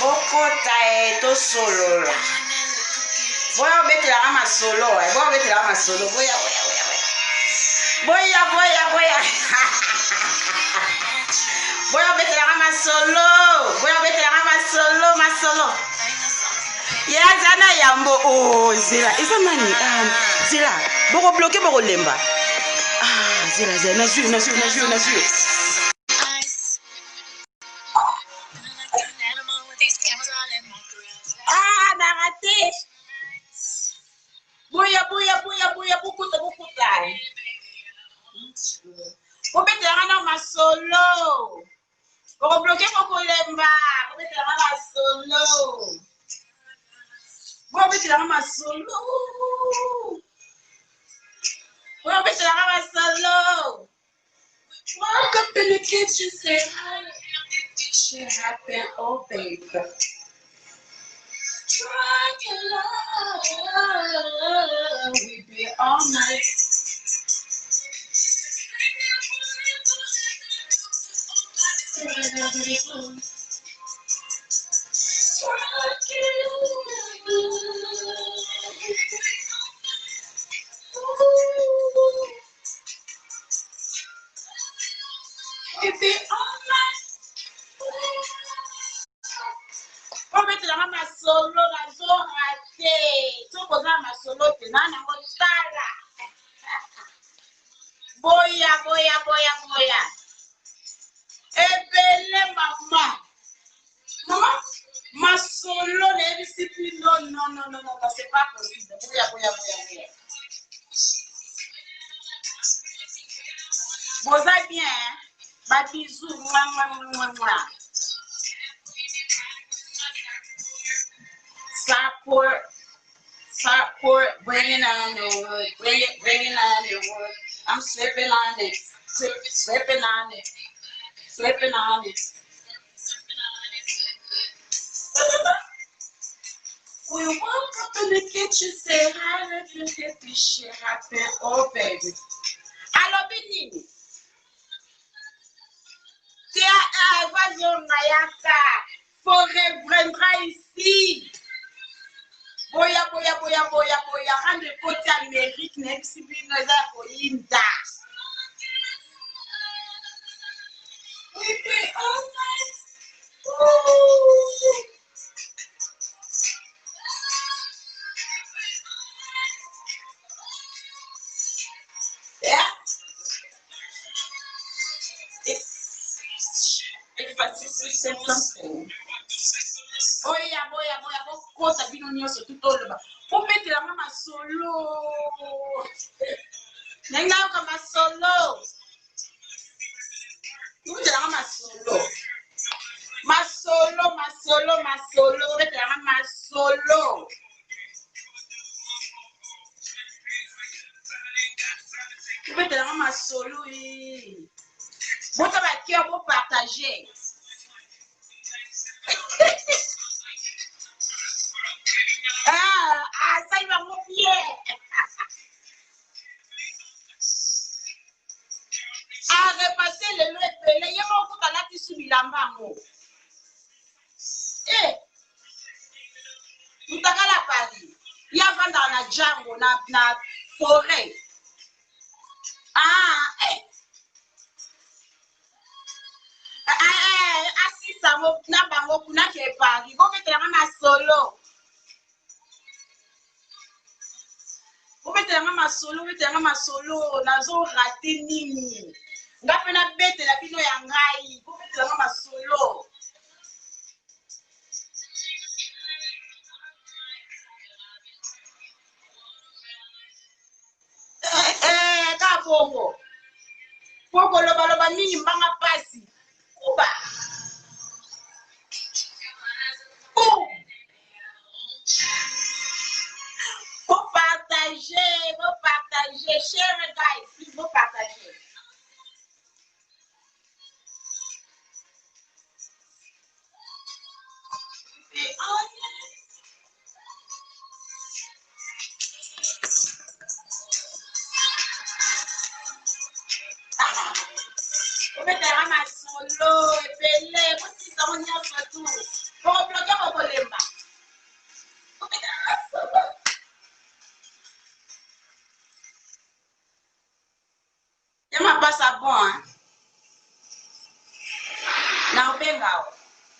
Bokota e tosolola. Boya obetelaka masolo, eh, boya obetelaka masolo, boya boya boya boya. Boya boya boya. Boya obetelaka masolo, boya obetelaka masolo, masolo. Ye aza na yambo oh zela eza nani ah, zela bokobloke bokolemba ah, zela zela nazwi nazwi nazwi nazwi ah na rate boya boya boya boya bokuta bokuta bobetelaka na masolo bokobloke bokolemba bobetelaka masolo bobetelaka masolo bobetelaka masolo Walk up in the kitchen, say hi. Shit happen, oh baby. Drunk in love, we be all night. Drunk in love. Obetelanga masolo nazo rate soki oza na masolo te na nango tala boya boya boya boya ebele mama mama masolo nayebisi bino non non non non c'est pas possible boya boya boya boya boza bien hein? ba bisous mwa mwa mwa mwa support support bring it on the wood bring it bring it on the wood i'm slipping on it slip, slipping on it slipping on it We woke up in the kitchen, say hi, let you get this shit happen. Oh, baby. Alobi nini? Tia bazonga yaka. Faut reviendra ici. Boya, boya, boya, boya, boya. Rendre côté Amérique, nayebisi bino eza ya koyinda. We be all night. Ooh. Yeah. If I say something. Boya, boya, boya, bokota bino nyonso tutoloba. Bobetela nga masolo. Ndenge nayoka masolo. Bobetelanga masolo. Masolo, masolo, masolo. Bobetelanga masolo. Bobetelanga masolo. Bota ba cœur, bo partager. Ah, ah, ça il va mon pied. Arepasse lelo ebele ye moko kutu alati su bilamba yango eh mutakala Paris ye avandaka na Django na, na foret ah eh. Ah, eh, asisa yango na bango kuna ke Paris bobetelanga masolo Obetela nga masolo, obetela nga masolo, nazo rate nini? Nga pe nabetela bino ya ngai, bobetela nga masolo. Eh, eh, ka bongo. Po kolobaloba mingi mbanga pasi. Kuba. Boum. Bo partager, bo partager, share guys, please bo partager. Bobetelaka masolo ebele, bosilisa ngo nyonso tu. Bokobloke bokolemba. Bobetelaka masolo. Ya mapasa bon hein. Na obenga o.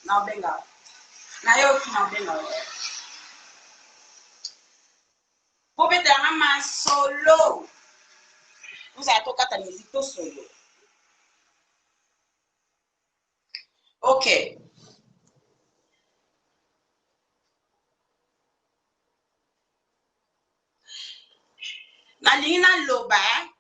Na obenga o. Nayoki na obenga o. Bobetela nga masolo. Ozala tokata musique tosolo. Ok. Nalingi naloba eh.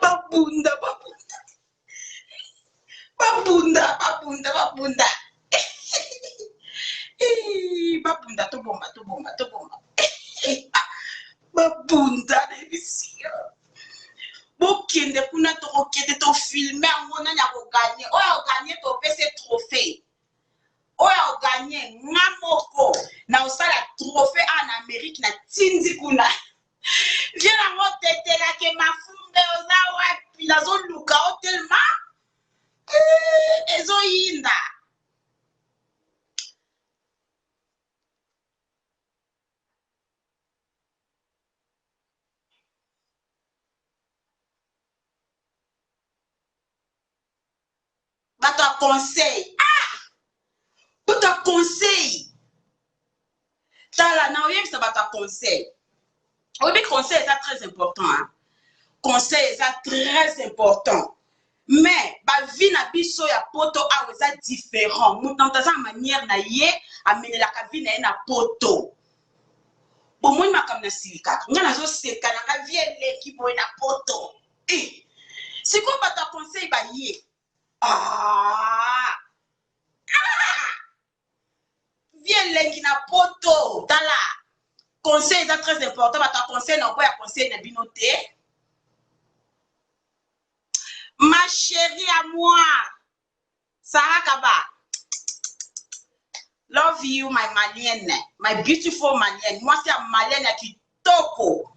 Babunda, babunda. Babunda, babunda, babunda. Babunda, tobomba, tobomba, tobomba. Babunda nayebisi yo. Bokende kuna tokokende tofilme yango nani akoganye. Oyo akoganye topese trophée. Oyo akoganye nga moko na osala trophée awa na Amerique na tindi kuna. Vie nango tetelake mafumbe oza wapi nazoluka o tellement eh, ezoyinda. Bato ya conseil ah! Bato ya conseil tala na oyebisa bato ya conseil oyebi conseil eza très important hein? Conseil eza très important mais bavie na biso ya poto awa eza différent. Moto na moto aza na manière na ye amenelaka vie na ye na poto. Bomoni makambo na silikaka ngai nazoseka na ngai vie eleki boye na poto eh. Sikoyo bato ya conseil baye ah. Ah! Vie elengi na poto tala conseil eza très important. Bato ya conseil na oboya conseil na bino te. Ma chérie à moi, Sarah Kaba, love you my malienne, my beautiful malienne. Moi c'est malienne ya kitoko.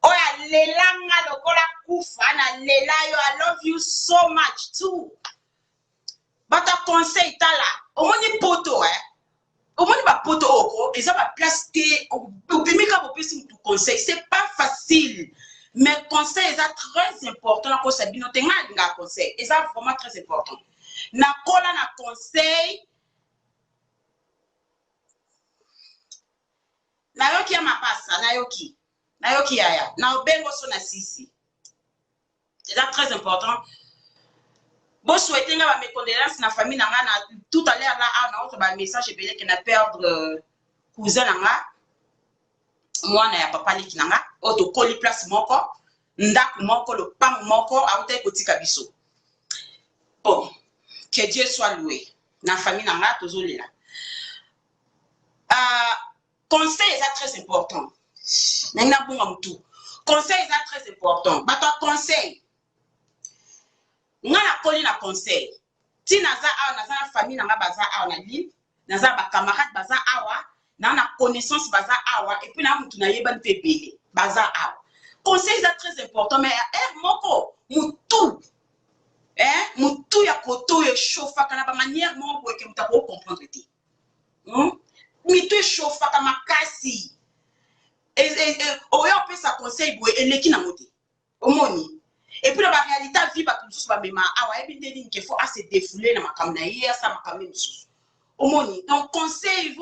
Oyo alelanga lokola kufa na lela yo. I love you so much too. Bato ya conseil tala, omoni poto eh? Omoni ba poto oko eza ba place te obimi kaka bopesi mutu conseil, c'est pas facile. Mais conseil eza très important nakosa bino te ngai nalingaka conseil eza vraiment très important. Nakola na conseil nayoki ya mapasa nayoki nayoki yaya na obengo so na sisi eza très important. Bosouhaite nga ba mes condoléances na famille na nga na tout à l'heure là awa naoto ba message ebele ke na perdre cousin na nga mwana ya papa leki na nga oyo tokoli place moko ndako moko lopango moko autaki kotika biso. Bon, que Dieu soit loué. Na famille na nga tozolela. Conseil eza très important. Nangi nabunga mutu. Conseil eza très important. Bato ya conseil nga nakoli na conseil ti naza awa naza na famille na nga baza awa na Lille, naza ba camarade baza awa na na connaissance baza awa et puis na mutu nayebani mpe ebele baza awa. Conseil eza très important mais heure moko mutu eh, mutu ya koto oyo echauffaka na ba manière moko boye ke mutu akoki comprendre te. Mitu echauffaka makasi. Oyo opesa conseil boye eleki nango te. Omoni et puis na ba réalité ya vie bato mosusu bamema awa ayebi nde nini ke faut ase défouler na makambo na ye asala makambo mosusu. Omoni donc conseil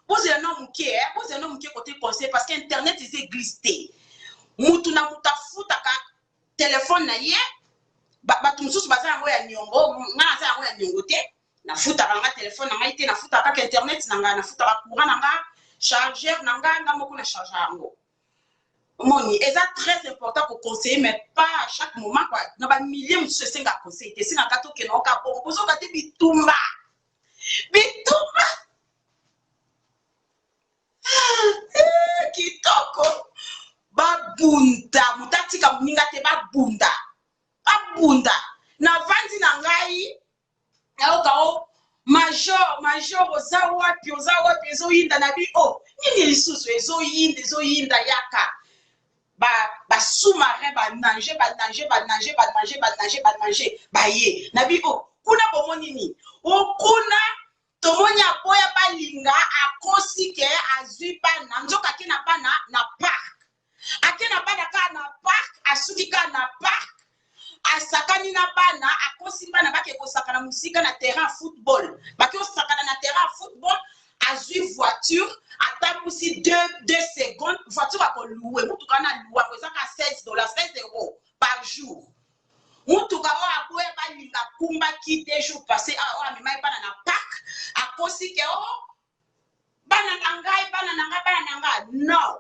bozela na moke eh, bozela na moke côté conseil parce que internet eza église te. Mutu na mutu afutaka telefone na ye, bato mosusu baza yango ya niongo, nga naza yango ya niongo te. Nafutaka nga telefone na ngai te, nafutaka kaka internet na ngai, nafutaka courant na nga, chargeur na nga, nga moko na charge yango. Omoni eza très important ko conseiller mais pas à chaque moment quoi. Na ba milliers mosusu esengaka conseil te, esengaka tokende oka bongo bozoka te bitumba bitumba kitoko babunda moto atika moninga te babunda babunda. Navandi na ngai, nayoka o major, major, oza wapi, oza wapi, ezoyinda na bi o oh, nini lisusu ezoyinda, ezoyinda, yaka. Ba ba sous-marin ba nager, ba nager, ba nager, ba nager, ba nager, ba nager, baye na bi o oh, kuna bomoni nini o kuna tomoni aboya balinga akosi ke azwi bana nzoka ake na bana na park, ake na bana kaka na park, asuki kaka na park, asakani na bana, akosi bana bake kosakana mosika na terrain football, bake kosakana na terrain football, azwi voiture, atambusi 2 secondes, voiture akolouer motuka wana, alouer yango eza kaka 16 $, 16 € par jour. Motuka oyo aboya balinga akumbaki 2 jours passé awa, oyo amemaki bana na park, akosi ke o bana na ngai, bana na ngai, bana na ngai. Non,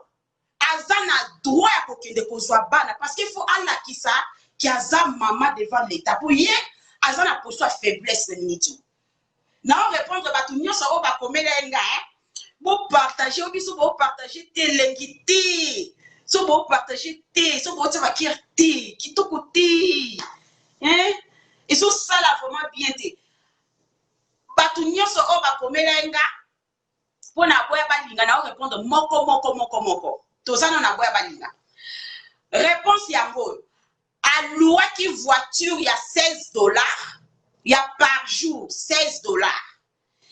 aza na droit ya kokende kozwa bana parce que faut alakisa ki aza mama devant l'État, po ye aza na poso ya faiblesse na miniti. Nao répondre bato nyonso oyo bakomela ye nga, bopartage oyo biso bopartage te, elengi te so bopartage te, so botia bakiere te, kitoko te, ezosala vraiment bien te. Bato nyonso oyo bakomela ye nga mpo na boya balinga, na répondre moko moko moko moko. Toza nano na boya balinga. Réponse yango oyo: alouaki voiture ya 16 $ ya par jour, 16 $,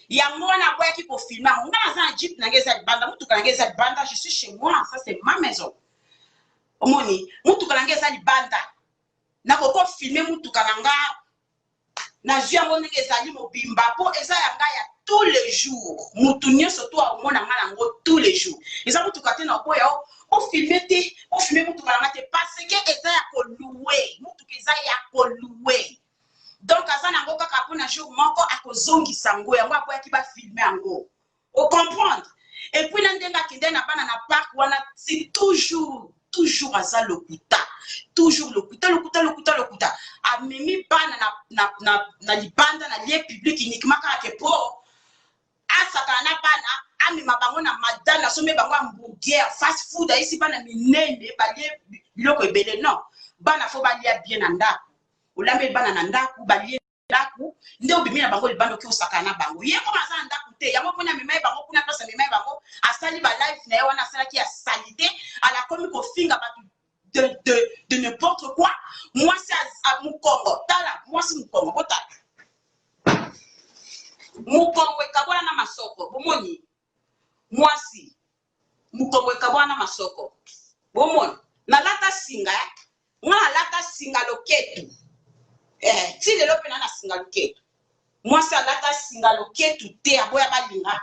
yango wana aboyaki kofilmer yango. Nga naza na jeep na ngai, eza libanda, motuka na ngai eza libanda. Je suis chez moi, ça c'est ma maison. Omoni, motuka na ngai eza libanda, nakoki kofilmer motuka na nga, nazwi yango ndenge ezali mobimba mpo eza ya ngai ya tous les jours. Motu nyonso to aomona ngai nango tous les jours. Eza motuka te na oboya ofilmer te, ofilmer motuka na ngai te parce que eza ya kolouer. Motuka eza ya kolouer, donc aza nango kaka mpona jour moko, akozongisa yango. Yango aboyaki bafilmer yango, ocomprendre? Et puis na ndenge akende na bana na park wana, c'est toujours, toujours aza lokuta, toujours lokuta, lokuta, lokuta, lokuta. Amemi bana na libanda na lieu public uniquement kaka ke po asakana na bana, amema bango na madame, asombi bango hamburger, fast food, ayesi bana minene balie biloko ebele. Non, bana faut balia bien na ndako. Olambeli bana na ndako, balie ndako, nde obimi na bango libanda, oki osakana na bango. Ye koma aza na ndako te, yango mpona amema ye bango kuna. Place amema ye bango, asali balive na ye wana, asalaki ya saleté, alakomi kofinga bato de n'importe quoi. Mwasi mokongo, tala mwasi mokongo, botala mokongo ekabwana na masoko. Bomoni mwasi mokongo ekabwana na masoko? Bomoni nalata singa, nga nalata singa loketu, ti lelo mpe na singa loketu. Mwasi alata singa loketu te, aboya balinga,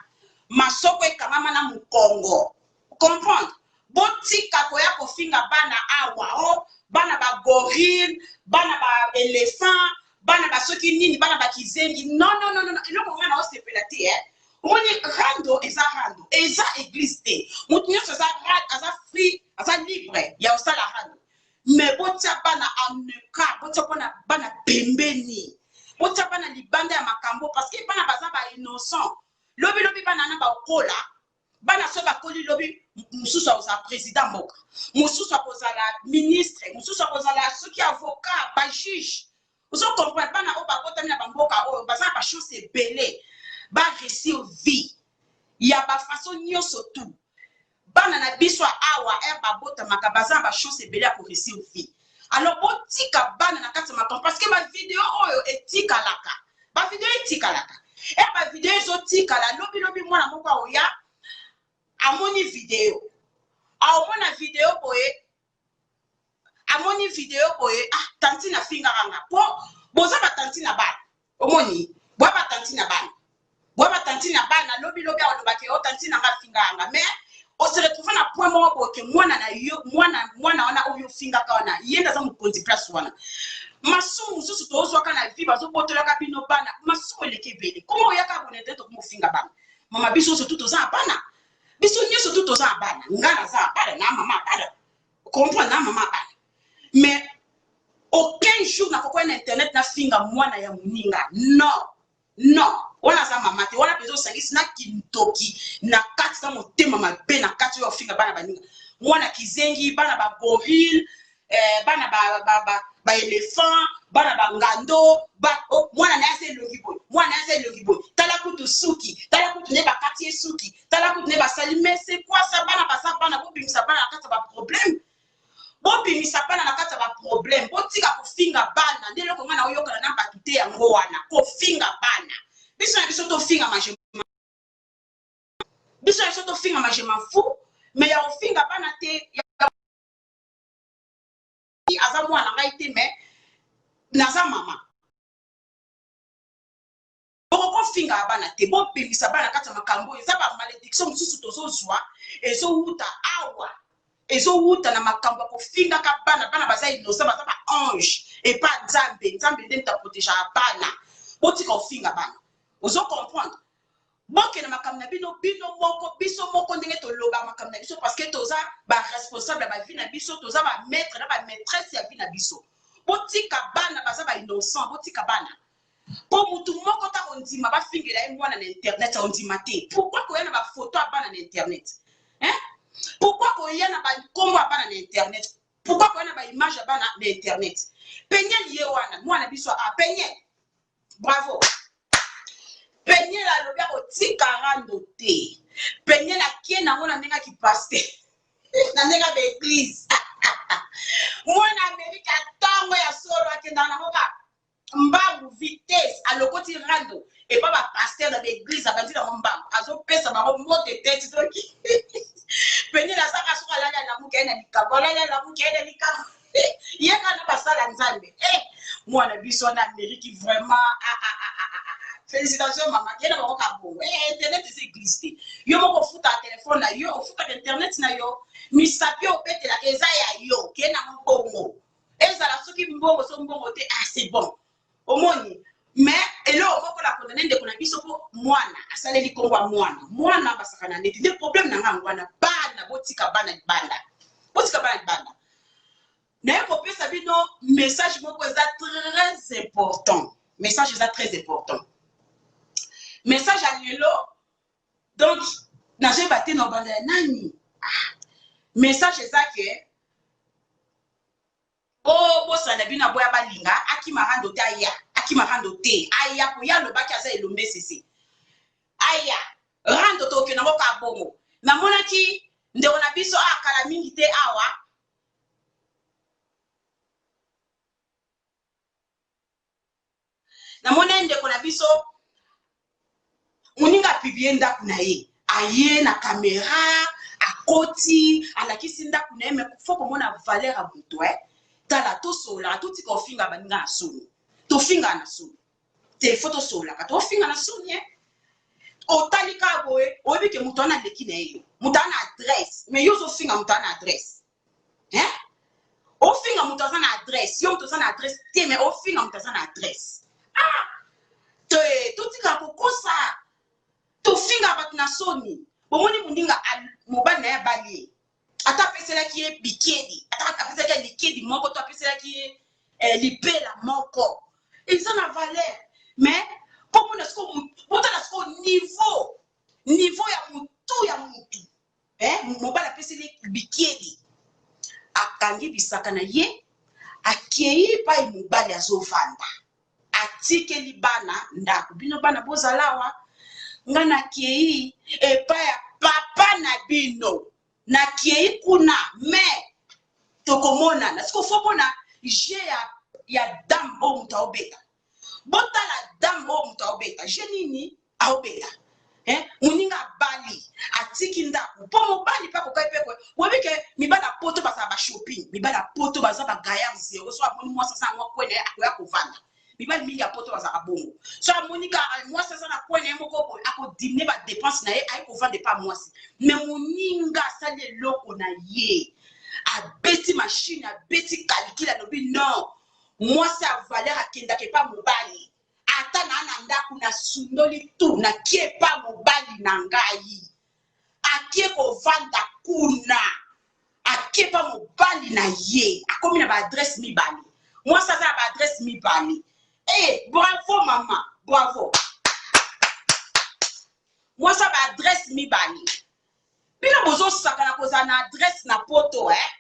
masoko ekangama na mokongo. Comprendre? Botika koya kofinga bana awa o bana bagorille, bana baéléphant, bana basoki nini, bana bakizengi. Non, non, non, non, eloko nga na osepela te, eh? Omoni, rando eza rando, eza église te. Moto nyonso aza free, aza libre ya kosala rando, mais botia bana en écart, botia mpona bana pembeni, botia bana libanda ya makambo parce que bana baza bainnocent. Lobi lobi bana na bakola, bana so bakoli, lobi mosusu akozala président mboka, mosusu akozala ministre, mosusu akozala soki avocat, bajuge. Ozo comprendre? Bana oyo bakotami na bamboka oyo baza na bachance ebele baréussir vie ya bafaçon nyonso. Tu bana na biso awa ere babotamaka, baza na bachance ebele ya koréussir vie. Alors botika bana na kati ya makambo parce que bavideo oyo etikalaka, bavideo etikalaka. Ere bavideo ezotikala, lobilobi mwana moko aoya, amoni video, aomona video boye, amoni video boye: "Ah, tantine afingaka nga." Po boza batantine na bana, omoni, boya batantine na bana, boya batantine na bana. Lobilobi alobaki: "O tantine na nga afingaka nga." Mais ose retrouve na point moko boye ke mwana na yo, mwana wana oyo ofingaka wana, ye nde aza mokonzi place wana. Masumu mosusu tozwaka na vie, bazobotolaka bino bana, masumu eleki ebele. Koma oyaka boye te, tokoma ofinga bana. Mama, biso nyonso tu toza na bana, biso nyonso tu toza na bana. Nga naza na bana na mama bana, comprendre, na mama bana, mais aucun jour nakokoya na internet nafinga mwana ya moninga. Non, non, wana aza mama te. Wana mpenza osangisi na kintoki na kati na motema mabe na kati oyo ofinga bana baninga, mwana kizengi, bana bagorille, bana baéléphant ba, ba, ba. Bana bangando ba, oh, mwana na ye aza elongi boye, mwana na ye aza elongi boye, tala kutu suki, tala kutu nde bakati ye suki, tala kutu nde basali. Mais c'est quoi ça? Bana baza bana, bobimisa bana na kati ya baproblème, bobimisa bana na kati ya baproblème, botika kofinga bana. Nde eloko ngai naoyokana na bato te, yango wana kofinga bana. Biso na biso tofinga maje, biso na biso tofinga maje mafu, mais ya kofinga bana te. Aza mwana ngai te, mais naza mama. Bokokofinga bana te, bobimisa bana kati ya makambo oyo. Eza bamalédiction mosusu tozozwa, ezowuta awa, ezowuta na makambo ya kofingaka bana. Bana baza innocent, baza ba ange epa Nzambe. Nzambe nde moto aprotégeaka bana. Botika kofinga bana, ozo comprendre? Bokende makambo na bino, bino moko, biso moko ndenge toloba makambo na biso, parce que toza baresponsable ya bavie na biso, toza bamaître na bamaîtresse ya vie na biso. Botika bana, baza bainnocent, botika bana. Mpo mutu moko ta kondima bafingela ye mwana na internet, ondima te. Pourquoi koya na bafoto ya bana na internet, hein? Pourquoi koya na bakombo ya bana na internet? Pourquoi koya na baimage ya bana na internet? Peniel ye wana, mwana biso a Peniel, bravo Peniel. Alobi akotika rando te. Peniel akie nango na ndenge akipasteur, na ndenge ya baeglise. Mwana Amerika, ntongo ya solo, akendaka nango kaka mbangu, vitesse. Alokoti rando epa bapasteur na baeglise, abandi nango mbangu, azopesa bango mbote teti. Soki Peniel azaka, soki alali alamuki aye na likambo, alali alamuki aye na likambo, ye kaka na basala Nzambe. Eh, mwana biso na Amérique, vraiment, ah, ah, ah, ah, ah. Félicitation mama, ye na bango ka bongo. Eh, internet eza église te. Yo moko ofutaka telefone na yo, ofutaka internet na yo, misapi obetelaka eza ya yo. Ke nango bongo, ezala soki mbongo so mbongo te, ah, c'est bon, omoni. Mais eloko moko na condamner ndeko na biso, mpo mwana asaleli nkombo ya mwana. Mwana basaka na neti nde problème na nga yango wana. Bana, botika bana libanda, botika bana libanda. Naye kopesa bino message moko eza très important, message eza très important, message ya lelo. Donc nazoyeba te na obanda ya nani. Ah, message eza ke bobosana bino, aboya balinga akima rando te, aya akima rando te, aya koya. Alobaki aza elombe sese, aya rando, tokende yango ka bongo. Namonaki ndeko na biso akala mingi te awa. Namoni ndeko na biso moninga apublier ndako na ye, aye na kamera, akoti, alakisi ndako na ye. Mais faut komona valeur ya moto, eh? Tala, tosololaka, totika ofinga baninga na soni. Tofingaka na soni te, faut tosololaka. Tofinga na soni, eh? Otali kaka boye, oyebi ke moto wana aleki na ye yo, moto wana adresse, mais yo ozofinga moto wana adresse, hein? Ofinga moto aza na adresse, yo moto oza na adresse te, mais ofinga moto aza na adresse. Ah te, totikaka kokosa, tofinga bato na soni. Bomoni moninga, mobali na ye abali ye, ata apeselaki ye bikedi, ata apeselaki ye likedi moko to apeselaki ye lipela moko, eza na valeur. Mais mpo mona siko, botala siko niveau ya motu ya motu, eh, mobali apeseli bikedi, akangi bisaka na ye, akei epai mobali azovanda, atikeli bana ndako. Bino bana bozala awa, nga nakei epai ya papa na bino, nakei kuna, mais tokomonana siko. Faut mona jeu ya dame oyo moto aobeta. Botala dame oyo moto aobeta, jeu nini aobeta, eh? Moninga abali, atiki ndako mpo mobali mpe akokai mpe boyebi ke mibali ya poto bazala bashopping. Mibali ya poto baza bagaillard zero. So amoni mwasi aza yango kwene, akoya kovanda. Mibali mingi ya poto bazalaka bongo. So amoni kaka mwasi aza na kwene ye moko boye, akodiminuer badépense na ye, aye kovanda epa mwasi. Mais moninga asali eloko na ye, abeti machine, abeti calcul, alobi non, mwasi ya valeur akendaka epa mobali. Ata na ndako nasundoli tu, nakie epa mobali na ngai, akie kovanda kuna, akie epa mobali na ye, akomi na baadresse mibale. Mwasi aza na baadresse mibale. E, bravo mama, bravo. Mwasi ya baadresse mibale. Bino bozosakana kozala na adresse na poto, eh?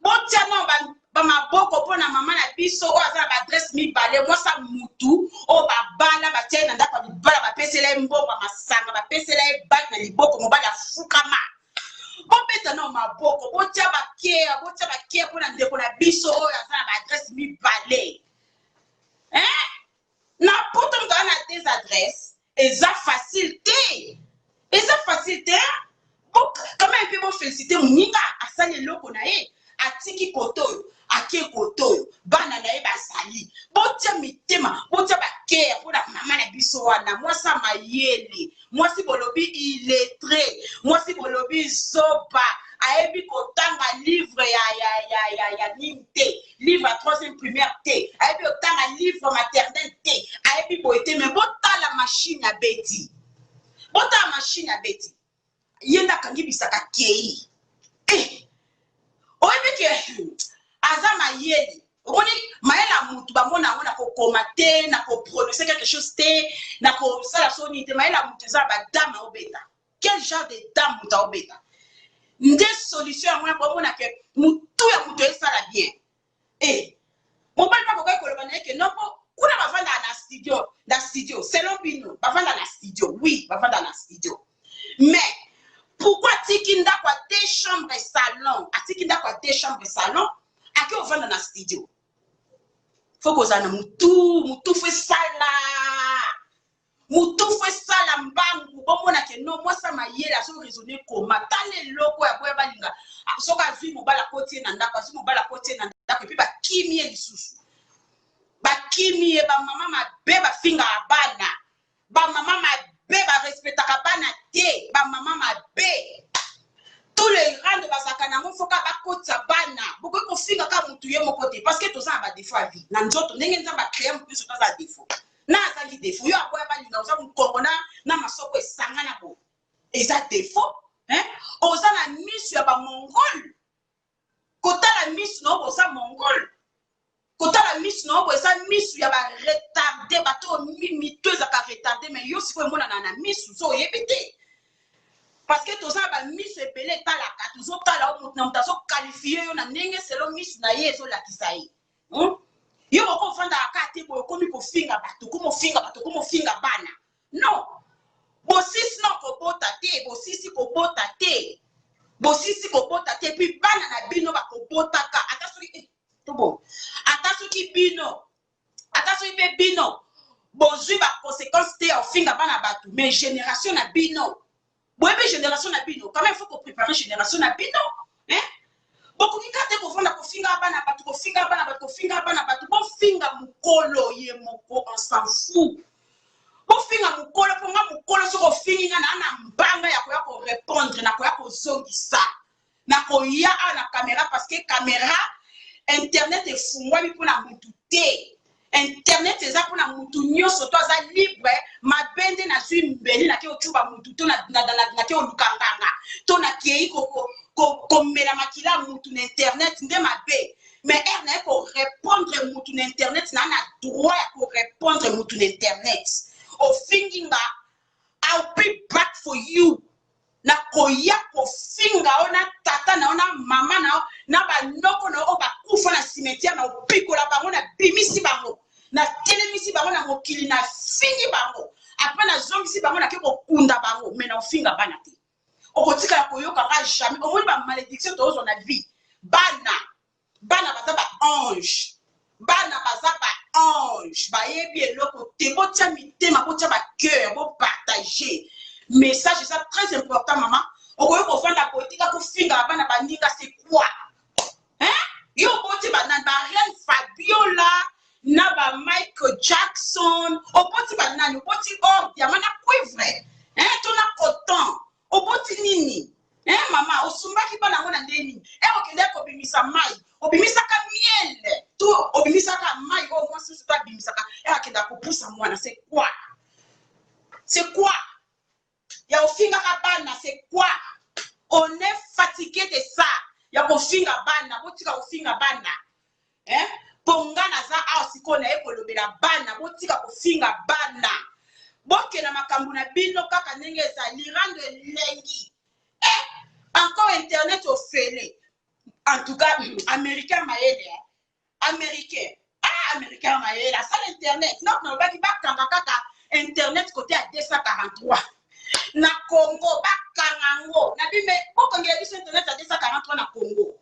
Botia no. Bamaboko mpo na mama na biso oyo aza na baadresse mibale, mwasi ya mutu oyo babala batia ye na ndako ya libala, bapesela ye mbongo ya masanga, bapesela ye baki na liboko, mobali afukama. Bobeta nao maboko, botia bakea, botia bakea mpo na ndeko na biso oyo aza na baadresse mibale, hein? Na poto moto aza na des adresses eza facile te, eza facile te. Quand même mpe bofélicité moninga asali eloko na ye, atiki kote oyo, ake kote oyo, bana na ye bazali. Botia mitema, botia bakea mpona mama na biso wana, mwasi ya mayele, mwasi bolobi illettré, mwasi bolobi zoba, ayebi kotanga livre ya nini te, livre ya troisième primaire te, ayebi kotanga livre maternel te, ayebi boye te. Mais botala machine ya beti, botala machine ya beti, ye nde akangi bisaka kei. Eh, oyebi ke aza mayele. Omoni mayele ya mutu, bamona yango na kokoma te, na koprononce quelque chose te, na kosala so nini te. Mayele ya mutu eza badame aobeta. Quel genre de dame moto aobeta nde solution yango wana. Bomona ke mutu ya moto esala bien. E mobali mpe akokaki koloba na ye ke non, mpo kuna bavandaka na studio, na studio selon bino bavanda na studio. Oui, bavanda na studio, mais pourquoi atiki ndako ya deux chambres salon, atiki ndako ya deux chambres salon, ake ovanda na studio? Faut kozala na mutu, mutu faut esala, mutu faut esala mbangu. Bomona ke no, mwasi ya mayele azoraisonne koma. Tala eloko ya boya balinga, soki azwi mobali akoti ye na ndako, azwi mobali akoti ye na ndako, et puis bakimi ye lisusu, bakimi ye. Bamama mabe bafingaka bana, bamama mabe barespectaka bana te, bamama mabe. Tous les rando bazalaka nango, foka bakotisa bana. Bokoki kofinga kaka motu ye moko te, parce que toza na badéfaut ya vie na nzoto. Ndenge Nzambe acréa motu nyonso, toza défaut na azangi défaut. Yo aboya balinga, oza mokongo na masoko esangana boye, eza défaut, hein? Oza na miso ya bamongole, kotala miso na yo boza mongole, kotala miso na yo boye eza miso ya baretardé, bato oyo mito ezalaka retardé. Mais yo sikoyo emonana na miso so oyebi te, parce que toza na bamiso ebele etalaka. Tozotala yo, moto na moto azoqualifie yo na ndenge selon miso na ye ezolakisa ye, Yo moko ofandaka kaka te boye, okomi kofinga bato, okomi ofinga bato, okomi ofinga bana. Non, bosisi na kobota te, bosisi kobota te, bosisi kobota te. Puis bana na bino bakobotaka, ata soki to bon, ata soki bino, ata soki mpe bino bozwi baconséquence te ya kofinga bana bato, mais génération na bino, boyebi génération na bino, quand même faut kopréparer génération na bino, hein? Bokoki kaka te kovanda kofinga bana bato, kofinga bana bato, kofinga bana bato. Bofinga mokolo ye moko, on s'en fout. Bofinga mokolo, mpo nga mokolo soki ofingi nga, naa na mbanga ya koya korépondre, na koya kozongisa, na koya awa na caméra, parce que caméra internet efungwami mpona mutu te. Internet eza mpona mutu nyonso to aza libre. Mabe nde nazwi mbeli, nake ocuba mutu, to nake oluka nganga, to nakei komela makila ya mutu na internet nde mabe. Mais heure naye korépondre mutu na internet, naa na droit ya korépondre mutu na internet. Ofingi nga, I'll be back for you. Nakoya kofinga yo na tata na yo na mama na yo na banoko na yo oyo bakufa na cimetière, na opikola bango, nabimisi bango, natelemisi bango na mokili, nafingi bango, après nazongisi bango, nake kokunda bango. Mais na ofinga bana te, okotikala koyoka nga jamais. Omoni bamalédiction tozozwa na vie, bana, bana baza baange, bana baza baange, bayebi eloko te. Botia mitema, botia bacœur, bopartage message, eza très important. Mama, okoki kovanda boye, tika kofinga bana baninga, c'est quoi, hein? Yo oboti banani? Bareine Fabiola na ba Michael Jackson? Oboti banani? Oboti or, diamant na cuivre, hein? To na coton? Oboti nini, hein? Mama, osumbaki bana yango na ndenge nini? E okende kobimisa mai, obimisaka miel to obimisaka mai oyo mwasi nyonso to abimisaka? E akenda kopusa mwana, c'est quoi, c'est quoi ya ofingaka bana? C'est quoi? On est fatigué de ça ya kofinga bana. Botika kofinga bana, hein? Mpo nga naza awa sikoyo, naye kolobela bana. Botika kofinga bana, bokenda makambo na bino kaka ndenge ezali. Rando elengi, eh, encore internet ofele. En tout cas, américain mayele, eh? Américain, ah, américain mayele asala internet. Donc nalobaki bakanga kaka internet kote ya 243 na Congo, bakanga yango na bime, bokangela biso internet ya 243 na Congo,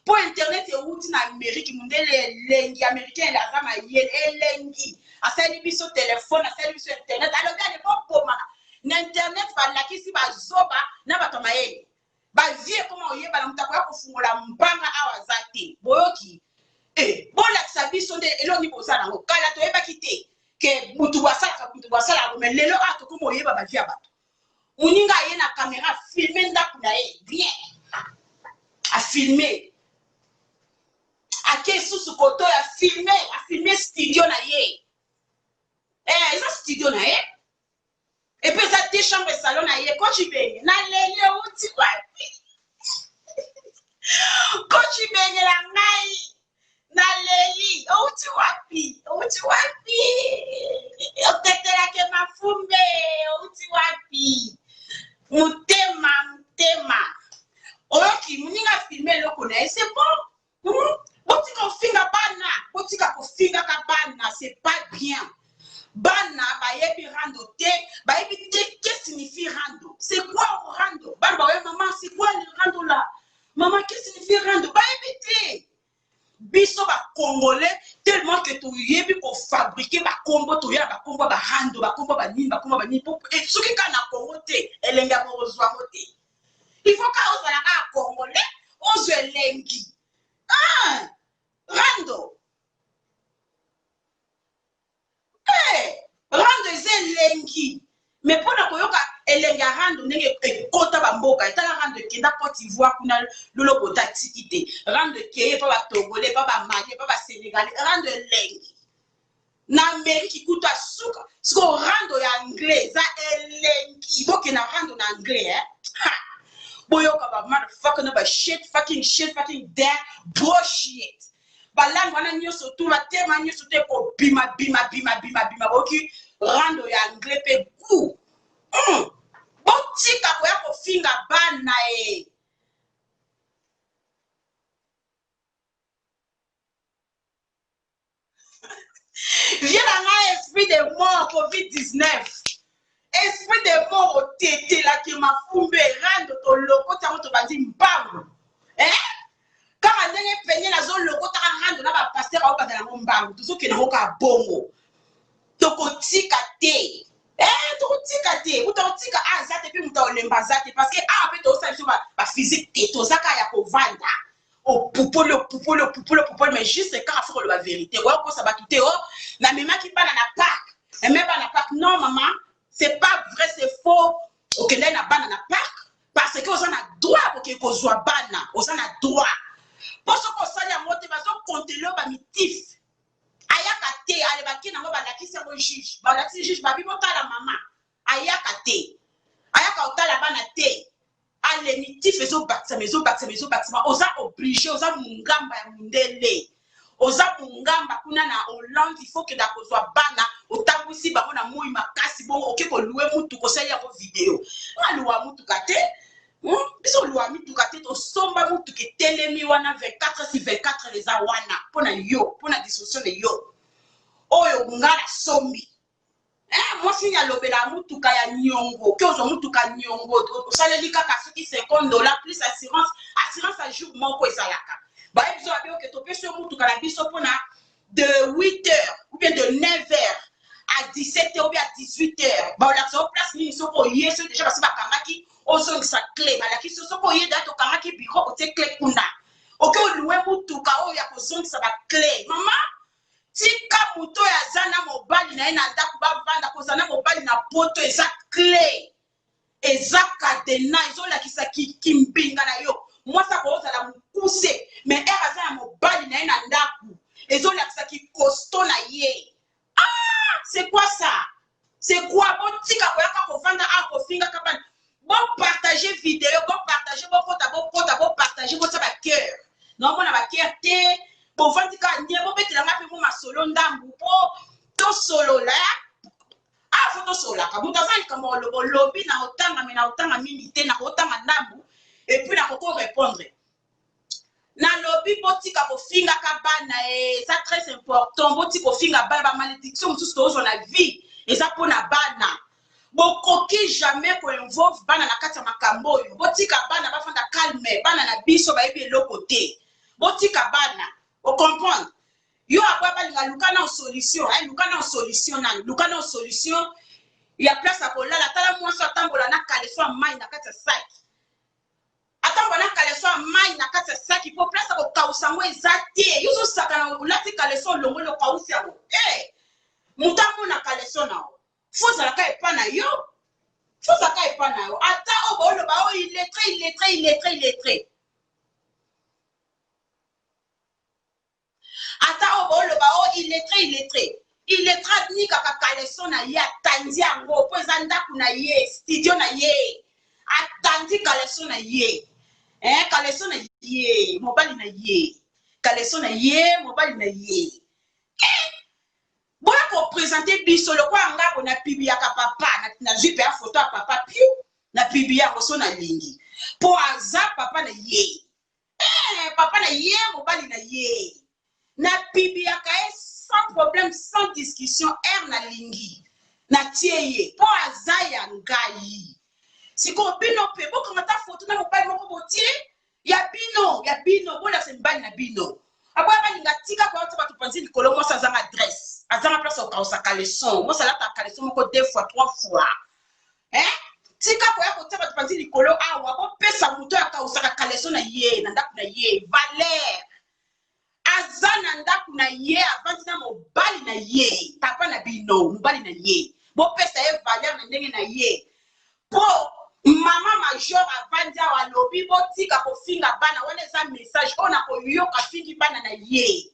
mpo internet ewuti na Amérique. Mondele elengi, américain aza mayele, elengi, asali biso telefone, asali biso internet. Alobi ale bobomana na internet, balakisi bazoba na bato ya mayele, bavie ekoma oyebana. Moto akoya kofungola mbanga awa aza te. Boyoki e, bolakisa biso nde elongi boza nango. Kala toyebaki te ke mutu asalaka, mutu asalaka, mais lelo awa tokoma oyeba bavie ya bato. Moninga aye na caméra, afilme ndako na ye bien, afilme, ake susu koto oyo, afilme, afilme studio na ye. Eh, eza studio na ye, et puis eza te chambre salon na ye. Coach Ibenge, naleli, euti wapi? Coach Ibenge na ngai, naleli, outi wapi? Outi wapi? Otetelake mafumbe, outi wapi? Motema, motema, oyoki moninga afilme eloko na ye, c'est bon. Botika kofinga bana, botika kofingaka bana, c'est pas bien. Bana bayebi rando te, bayebi te que signifie rando. C'est quoi rando? Bana baoye: "Maman, c'est quoi le rando là? Maman, que signifie rando?" Bayebi te. Biso bacongolais, tellement que toyebi kofabriquer bakombo, toya bakombo ya barando, bakombo banini, bakombo banini. Soki kaka na Congo te, elenge ya bokozwa yango te. Il faut kaka ozala kaka congolais, ozwa elengi. Ah, rando, hey, rando eza elengi, mais mpona koyoka elenge ya rando ndenge ekota bamboka, etala rando ekenda Côte d'Ivoire kuna, lolo kota tiki te. Rando ekeye mpa batogolais, mpa bamali, mpa basénégalais. Rando elengi na Amérique kutu asuka. Sikoyo rando ya anglais eza elengi. Bokenda rando na anglais, eh? Ha! Boyoka ba motherfucker na ba shit, fucking shit, fucking that bullshit. Balangue wana nyonso tu, batema nyonso te, kobima bima bima bima bima. Boyoki rando ya anglais mpe gu. Botika koya kofinga bana e. Vie na ngai, esprit de mort, COVID-19, esprit de mort, otetelaki mafumbe. Rando tolokoti yango, tobandi mbangu, eh? Kaka ndenge penye nazolokotaka rando na bapasteur, aobanda yango mbangu, tozokende yango kaka bongo, tokotika te. Eh, tokotika te. Moto akotika a aza te, mpe moto aolemba aza te, parce que awa mpe tozosala biso baphysique te, toza kaka ya kovanda. Opupoli, opupoli, opupoli, opupoli, mais juste kaka faut koloba vérité. Oya kokosa bato te: "O namemaki bana na parc, namemi bana na parc." Non mama, c'est pas vrai, c'est faux. Okendaki na bana na parc parce que oza na droit kokende kozwa bana, oza na droit, mpo soki osali yango te, bazokontele yo bamitif. Ayaka te, ale bakei nango, balakisi yango juge, balakisi juge, babi: "Botala, mama ayaka te, ayaka kotala bana te." Alemitif ezobakisama, ezobakisama, ezobakisama. Oza obligé, oza mongamba ya mondele, oza mongamba kuna na Hollande, il faut kenda kozwa bana. Otambwisi bango na moi makasi bongo, oke kolouer mutuka, osali yango video. Aluwa mutuka te. Biso oluwa mituka te, tosomba mutuka etelemi wana 24 si 24 eza wana mpo na yo, mpo na disposition na yo. Oyo nga nasombi. Eh, mwasi nini alobela mutuka ya niongo? Ke ozwa mutuka niongo, osaleli kaka soki 50 $ plus assurance. Assurance ya jour moko ezalaka. Bayebi biso, babi: "Oke, topesi yo mutuka na biso mpona de 8 heures ou bien de 9 heures à 17 heures ou bien à 18 heures." Baolakisa yo place nini. Soki oye, soki déjà basi bakangaki, ozongisa clé. Balakisi yo, soki oye da, tokangaki bureau, otie clé kuna. Oke olouer mutuka oyo ya kozongisa baclé. Mama, tika moto oyo aza na mobali na ye na ndako bavanda. Kozala na mobali na poto eza clé, eza cadenas, ezolakisa kimbinga na yo. Mwasi akozala mokuse, mais ere aza na mobali na ye na ndako, ezolakisa kikosto na ye. Ah, c'est quoi ça? C'est quoi? Botika koyaka kovanda awa kofingaka bana. Bopartage video, bopartage, bokota, bokota, bopartage, botia bacœur. Naomona bacœur te, bovandi kaka nie. Bobetelanga mpe mo masolo ndambu mpo tosolola. Ah, faut tosololaka. Moto aza likambo oloba, olobi na otanga, me na otanga mingi te, na kotanga ndambu et puis nakoko répondre. Nalobi botika kofingaka bana eh, eza très important. Botika kofinga bana, ba malédiction mosusu tozwa na vie eza mpona bana. Bokoki jamais koinvolve bana na kati ya makambo oyo. Botika bana bafanda calme, bana na biso bayebi eloko te. Botika bana, ocomprendre? Yo aboya balinga, luka na solution, eh, luka na solution nani, luka na solution ya place ya kolala. Tala mwasi atambola na caleçon ya mai na kati ya saki, atambola na caleçon ya mai na kati ya saki mpo place ya kokausa yango eza te. Yo ozosakana, olati caleçon, olongoli, okausi yango. Eh, moto amona caleçon na yo, fo ozalaka epa na yo, fo ozalaka epa na yo. Ata oyo baoloba oyo illettré, illettré, illettré, illettré, ata oyo baoloba oyo illettré, illettré, illettré, anikaka caleçon na ye, atandi yango mpo eza ndako na ye, studio na ye, atandi caleçon na ye, eh, caleçon na ye, mobali na ye, caleçon na ye, mobali na ye. Eh, boya koprésenter biso lokola ngabo. Napubliaka papa, nazwi mpe ya foto ya papa piu, napublie yango so nalingi, mpo aza papa na ye. Eh, papa na ye, mobali na ye, napubliaka ye sans problème, sans discussion. Ere nalingi, natie ye mpo aza ya ngai. Sikoyo bino mpe bokanga ta foto na mobali moko, botie ya bino, ya bino, bolakisa mibali na bino. Aboya balinga, tika koyota bato panzi likolo. Mwasi azanga adresse, azanga place okausa caleçon. Mwasi alata caleçon moko deux fois, trois fois, eh? Tika koya kotia bato panzi likolo awa. Bopesa moto oyo akausaka caleçon na ye na ndako na ye valeur. Aza na ndako na ye, avandi na mobali na ye, papa na bino, mobali na ye. Bopesa ye valeur na ndenge na ye, mpo mama major avandi awa, alobi botika kofinga bana wana. Eza message oyo nakoyoka fingi bana na ye,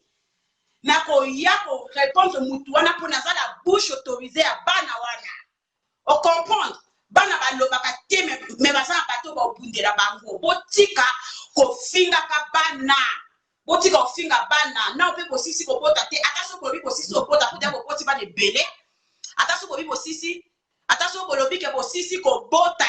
nakoya korépondre mutu wana, mpo naza la bouche autorisée ya bana wana. Ocomprendre? Bana balobaka te, me baza na bato babundela bango. Botika kofingaka bana, botika kofinga bana. Nao mpe bosisi kobota te. Ata soki bolobi bosisi kobota, po te boboti bana ebele. Ata soki bolobi bosisi, ata soki bolobi ke bosisi kobota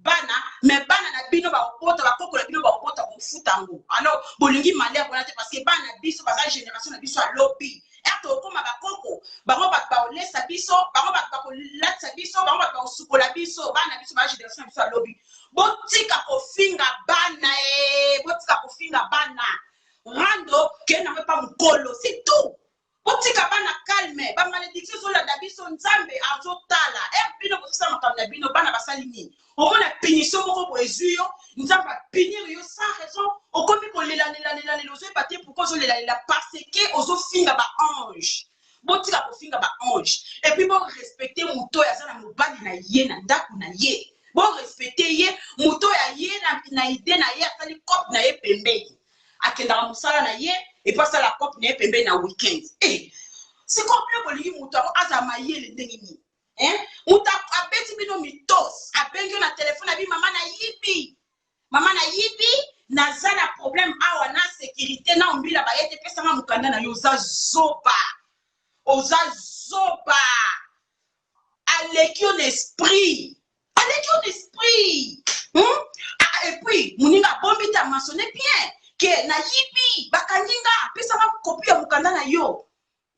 bana, me bana na bino bakobota, bakoko na bino bakobota, kofuta yango. Alors bolingi malheur wana te, parce que bana na biso baza génération na biso. Alobi ere tokóma bakoko, bango bato bakolesa biso, bango bato bakolatisa biso, bango bato bakosukola biso. Bana na biso baza génération na biso. Alobi botika kofinga bana e, botika kofinga bana. Rando kende nango epa mokolo, c'est tout. Botika bana calme. Bamalédiction ezolanda biso, Nzambe azotala. E bino bozosala makambo na bino, bana basali nini? Omona punition moko boye ezwi yo, Nzambe apunir yo sans raison, okomi kolelalelalelela, ozoyeba te pourquoi ozolelalela, parce que ozofinga baange. Botika kofinga baange, et puis borespecte moto oyo aza na mobali na ye na ndako na ye. Borespecte ye, moto oyo aye na idée na ye, asali cope na ye pembeni, akendaka mosala na ye, et puis asala cope na ye pembeni na weekend. Eh, sikoyo bino bolingi moto yango azala mayele ndenge nini? Eh? Moto abeti bino mitos, abengi yo na telefone, abi: "Mama, nayibi, mama, nayibi, naza na problème awa na sécurité na ombila baye te, pesanga mokanda na yo." Oza zoba, oza zoba. Aleki yo na esprit, aleki yo na esprit, Ah, et puis moninga abombi te, amentionne bien ke nayibi, bakangi nga, pesanga kopi ya mokanda na yo,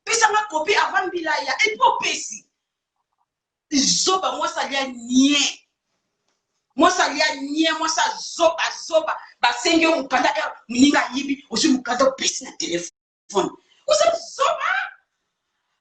pesanga kopi avant mbila ya. Et puis opesi. Zoba, mwasi alia nie, mwasi alia nie, mwasi azoba zoba. Basengi yo mokanda, moninga ayibi, ozwi mokanda, opesi na telefone. Oza zoba.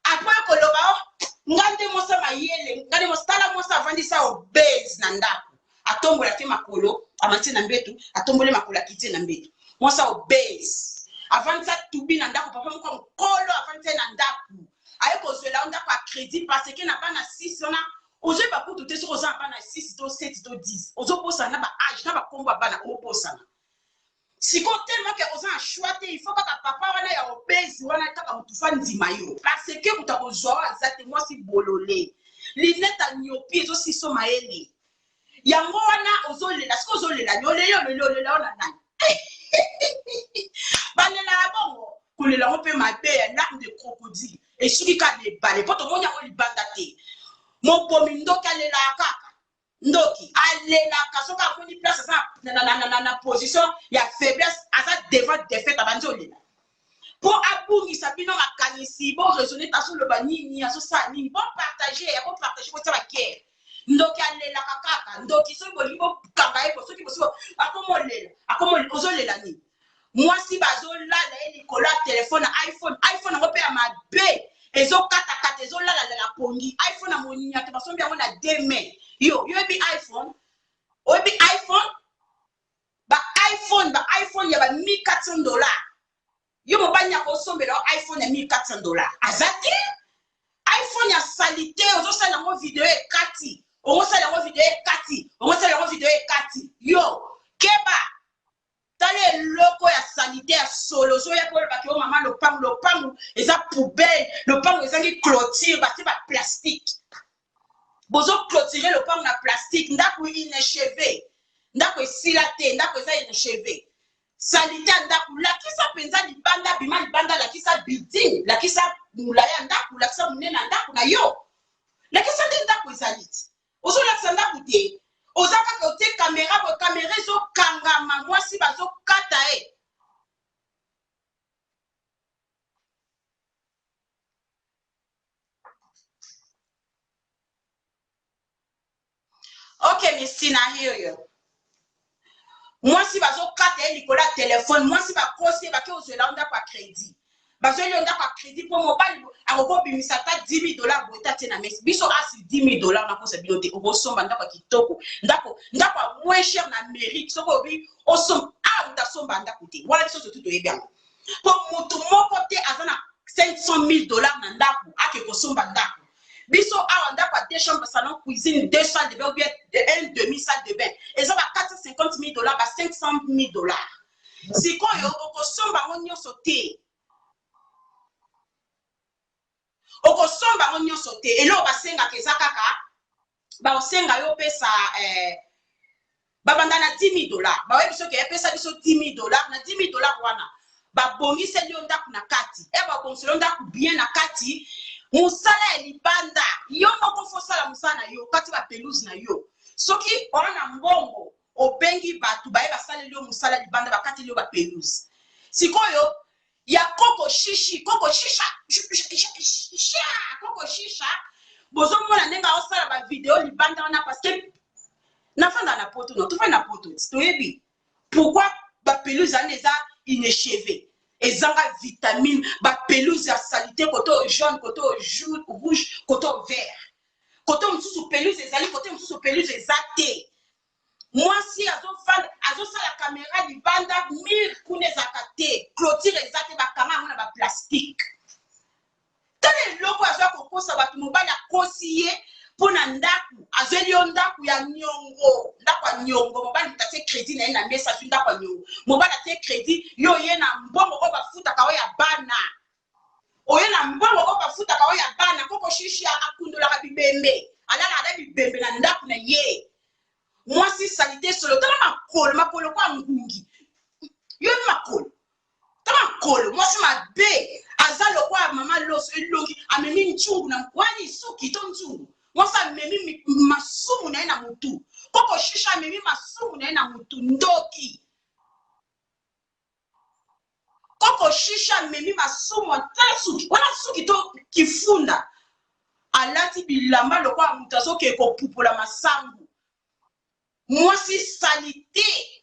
Après koloba o nga nde mwasi mayele, nga nde mwasi. Tala mwasi avandisa obese na ndako, atombola te makolo, amatie na mbetu, atomboli makolo, akitie na mbetu. Mwasi obese avandisa tubi na ndako, papa moko mokolo avandisa ye na ndako, aye kozwela yo ndako ya crédit, parce que na bana 6 wana ozoyeba kutu te soki oza na bana 6 to 7 to 10. Ozobosana na baage na bakombo ya bana, obosana. Sikoyo tellement ke oza na choix te, il faut kaka papa wana ya obese wana kaka motu fa ndima yo, parce que moto akozwa oyo aza te. Mwasi bolole, lunette ya myopie ezosiso mayele, yango wana ozolela. Sikoyo ozolela ni oleli, oleli, olela oyo na nani? Balelaka bongo, kolela yango mpe mabe ya larme de crocodile esuki kaka na ebale, mpo tomoni yango libanda te. Mobomi ndoki alelaka kaka. Ndoki alelaka soki amoni place aza na, na, na, na, na position ya faiblesse, aza devant defaite, abandi olela mpo abungisa bino makanisi. Bo raisonne te, azoloba nini, azosala nini. Bo partage ya bo partage, botia bakere. Ndoki alelaka kaka. Ndoki soki bolingi bokanga ye, soki bosi akomolela, akomolela. Ozolela nini? Mwasi bazolala ye likolo ya telefone ya iPhone. iPhone yango mpe ya mabe, ezokatakata, ezolalalala pongi. iPhone ya moniato, basombi yango na deux main. Yo yoyebi iPhone, oyebi iPhone, ba iPhone, ba iPhone ya ba 1400 dollars. Yo mobali akosombela yo iPhone ya 1400 dollars? Aza te. iPhone ya saleté, ozosala yango video ekati, ongosala yango video ekati, ongosala yango video ekati. Yo keba, tala eloko ya saleté ya solo. Ozoya mpo olobaki o mama lopangu, lopangu eza poubelle, lopangu ezangi clôture, batie baplastique, bozoclôture lopangu na plastique. Ndako inachevé, ndako esila te, ndako eza inachevé, saleté ya ndako. Lakisa mpenza libanda, bima libanda, lakisa building, lakisa molai ya ndako, lakisa monene ya ndako na yo, lakisa nde ndako ezali ti. Ozolakisa ndako te, oza kaka otie kamera boye, kamera ezokangama, mwasi bazokata ye. Ok, Mistina, I hear you. Mwasi bazokata ye likolo ya telefone, mwasi bakosi ye, bake ozwela yo ndako ya crédit, bazweli yo ndako ya crédit mpo mobali akoki obimisa ata 10 000 dollars boye ta tie na mesi. Biso asi 10 000 dollars, nakosa bino te, okosomba ndako ya kitoko, ndako ya moins cher na Amérique. Soki obi osomba awa, moto asomba ndako te wana, biso surtout toyebi yango, mpo motu moko te aza na 500 000 dollars na ndako ake kosomba ndako. Biso awa, ndako ya deux chambres, salon, cuisine, deux salles de bain ou bien un demi salle de bain eza ba 450 000 dollars, ba 500 000 dollars. Sikoyo okosomba yango nyonso te, okosomba yango nyonso te. Eloko basengaka eza kaka baosenga yo opesa babanda na 10 000 dollars. Baoyebi soki epesa biso 10 000 dollars, na 10 000 dollars wana babongiseli yo ndako na kati, babongiseli yo ndako bien na kati. Mosala ya libanda, yo moko fosala mosala na yo kati bapelouse na yo. Soki oza na mbongo, obengi bato baye basaleli yo mosala libanda, bakateli yo bapelouse. Sikoyo ya koko shishi, koko shisha, koko shisha, bozomona ndenge aosala bavideo libanda wana, parce que nafanda na Poto, no tofandi na Poto, toyebi pourquoi bapelouse wana eza inachevé, ezanga vitamine. Bapelouse ya saleté, côté oyo jaune, côté oyo rouge, côté oyo vert, côté mosusu pelouse ezali, côté mosusu pelouse eza te. Mwasi azofanda, azosala kamera libanda, mur kuna ezalaka te, clôture eza te, bakanga yango na baplastique. Tala eloko azwa kokosa bato. Mobali akosi ye mpo na ndako, azweli yo ndako ya niongo, ndako ya niongo. Mobali moto atie crédit na ye na mesa, azwi ndako ya niongo. Mobali atie crédit, yo oye na mbongo oyo bafutaka oyo ya bana, oye na mbongo oyo bafutaka oyo ya bana. Koko Shishi akundolaka bibembe, alalaka na bibembe na ndako na ye. Mwasi saleté, solo. Tala makolo, makolo kwa ngungi. Yo makolo, tala makolo. Mwasi mabe, aza lokola mama loso, elongi amemi nzungu na wani, suki to nzungu. Mwasi amemi masumu na ye na mutu. Koko Shisha amemi masumu na ye na mutu. Ndoki koko Shisha amemi masumu. Tala suki wana, suki to kifunda. Alati bilamba lokola moto azokende kopupola masangu. Mwasi saleté,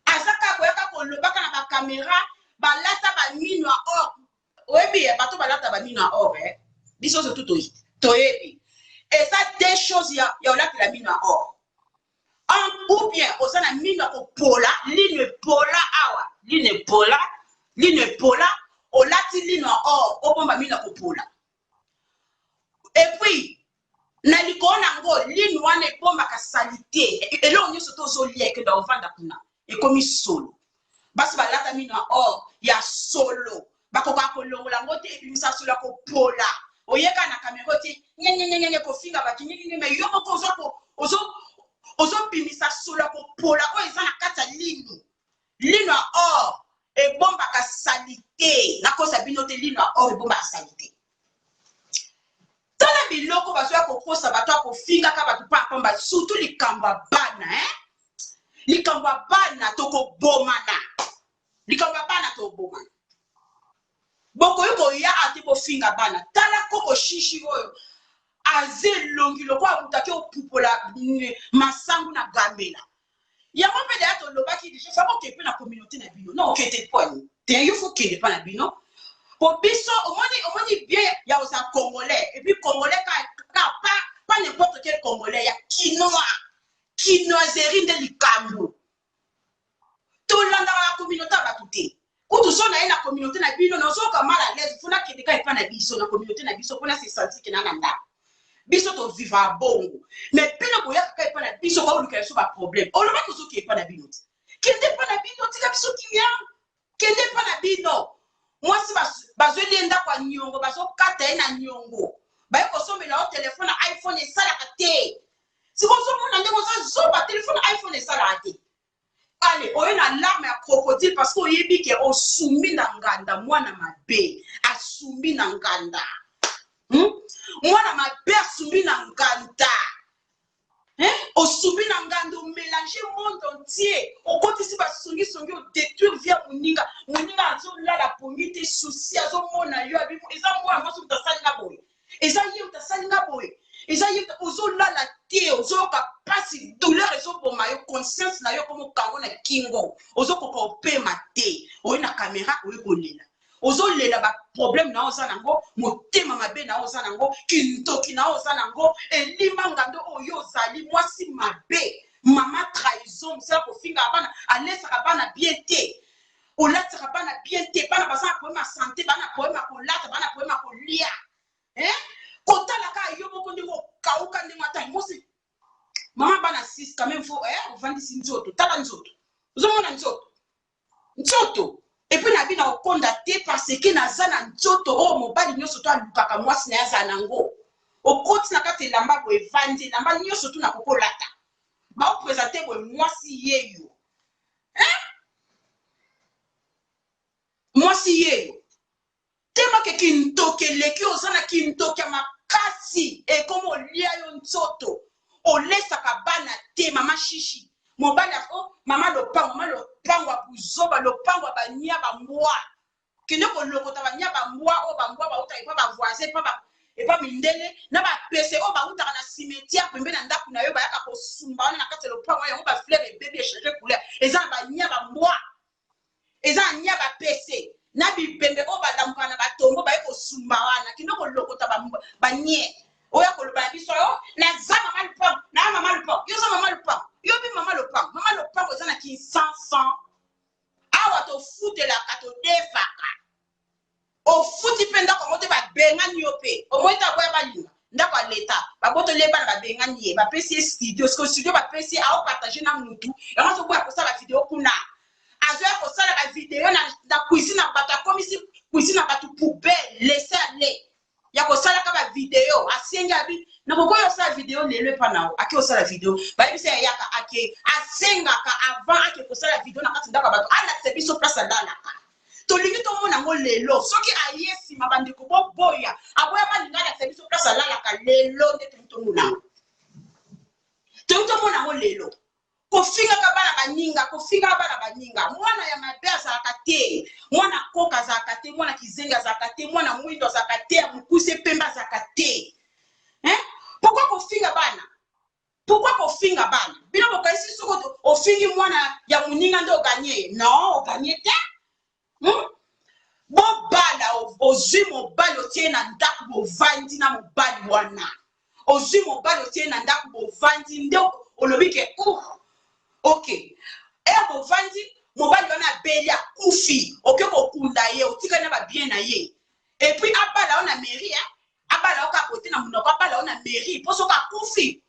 aza kaka koyaka kolobaka na bakamera. Balata bamino ya or, oyebi bato balata bamino ya or, eh? Biso nyonso tu toyebi eza deux choses ya olatela mino ya or. Ou bien oza na mino ya kopola, lino epola awa, lino epola, lino epola, olati lino ya or, obomba mino ya kopola. Et puis na likolo nango, lino wana ebombaka saleté. Eloko nyonso to ozolia ekenda kovanda kuna, ekomi solo. Basi balata mino ya or ya solo, bakokaka kolongola yango te, ebimisa solo ya kopola. Oyeka na kamera te, nyenyenyenyenye, kofinga bato nyenyenye, mais yo moko ozobimisa solo ya kopola oyo eza na kati ya lino. Lino ya or ebombaka saleté, nakosa bino te, lino ya or ebombaka saleté. Tala biloko bazoya kokosa bato ya kofinga. efingaka bato pamba surtout likambo ya bana, hein? Likambo ya bana, tokobomana. Likambo ya bana, tokobomana. Bokoki koya ate bofinga bana. Tala koko shishi oyo aza elongi lokola moto ake opupola masangu na gambela. Yango mpe deya tolobaki déjà, fa boke mpe na communauté na bino. Non, okete pwani te, yo fo kende mpa na bino, po biso omoni bien ya kozala Congolais, et puis Congolais ka pas n'importe quel Congolais, ya kinois, kinoiserie nde likambo. Tolandaka na communauté ya bato te. Kutu so na ye na communauté na bino, nazoyoka mal à l'aise. Fo nakende ka epa na biso, na communauté na biso, mpona se sentir ke na na ndako. Biso tovivre bongo, mais bino boyaka kaka epa na biso, baoluka biso baproblème. Olobaki ozoki epa na bino te, kende epa na bino, tika biso kimia, kende epa na bino. Mwasi bazweli ye ndako ya niongo, bazokata ye na niongo, baye kosombela yo telefone ya iPhone, esalaka te. Sikoyo ozomona ndenge oza zoba, telefone iPhone esalaka te. Ale oyo na larme ya crocodile, parce que oyebi ke osumbi na nganda. Mwana mabe asumbi na nganda, Mwana mabe asumbi na nganda, hein? Osumbi na nganda, omélange monde entier, okotisi basongisongi, odétruire vie ya moninga. Moninga azolala pongi te, souci, azomona yo abi eza mwana mwasi moto asalinga boye, eza ye moto asalinga boye, eza ye. Ozolala te, ozoyoka mpasi, douleur ezoboma yo, conscience na yo komokango na kingo, ozokoka opema te. Oye na caméra, oye kolela, ozolela baproblème na yo oza nango, motema mabe na yo oza nango, kindoki na yo oza nango, elima ngando oyo ozali mwasi mabe, mama trahison, mosala kofingaka bana, alesaka bana bien te, olatisaka bana bien te. Bana baza na problème ya santé, bana na problème ya kolata, bana na problème ya kolia, hein? Kotala kaka yo moko ndenge okauka, ndenge ata mosi mama bana 6 quand même, faut, eh, ovandisi nzoto. Tala nzoto, ozomona nzoto, nzoto. Et puis na bino okonda te, parce que naza na nzoto oyo mobali nyonso to alukaka mwasi na ye azala nango. Okoti na kati elamba boye, evandi elamba nyonso tu nakokolata, baoprésente boye mwasi yeyo, hein? Mwasi yeyo temake kintoki eleki, oza na kintoki ya makasi, ekoma olia yo nzoto, olesaka bana te. Mama shishi, mobali o mama lopango, mama lopango ya buzoba, lopango ya bania bambwa. Kende kolokota bania bambwa oyo, bambwa bautaka epa bavoisin, epa mindele na bapese oyo bautaka na cimetière pembe na ndako na yo, bayaka kosumba wana na kati ya lopango yango. Bafleur ebebi, echange couleur, eza na bania bambwa, eza na nia bapese na bibembe oyo balamuka na batombo, baye kosumba wana. Kende kolokota banie oyo akoloba na biso oyo naza mama lopango, naa mama lopango. Yo oza mama lopango, yo bi mama lopango. Mama lopango eza na Kinsansan awa, tofutelaka, todefaka. Ofuti mpe ndako yango te, babengani yo mpe. Omoi te, aboya balinga ndako ya leta, babotoli ye bana, babengani ye, bapesi ye studio. Siko studio bapesi ye, aopartage na mutu yango, azoboya kosala video kuna, azoya kosala bavideo na cuisine na bato, akomisi cuisine na bato poubelle, laisser aller ya kosalaka bavideo. Asengi abi nakokoki kosala video lelo epa nao, ake kosala video, bayebisa ya yaka, ake. Asengaka avant ake kosala video na kati ndako ya bato, alakisa biso place alalaka. Tolingi tomona yango lelo. Soki aye nsima, bandeko boboya, aboya balinga alakisa biso place alalaka lelo nde tolingi tomona yango, tolingi tomona yango lelo. Kofingaka bana baninga, kofingaka bana baninga, mwana ya mabe azalaka te, mwana koka azalaka te, mwana kizengi azalaka te, mwana mwindo azalaka te, ya mokuse, pembe azalaka te, hein? Pourquoi kofinga bana? Pourquoi kofinga bana? Bino bokanisi soki ofingi mwana ya moninga nde oganye? Non, oganye te, Bobala, ozwi mobali, otie na ndako, bovandi na mobali wana. Ozwi mobali, otie na ndako, bovandi, nde olobi ke ok, e bovandi. Mobali wana abeli, akufi, oke kokunda ye, otikali na babien na ye. Et puis abala yo na mairie, abala yo kaka kote na monoko, abala yo na mairie, mpo soki akufi,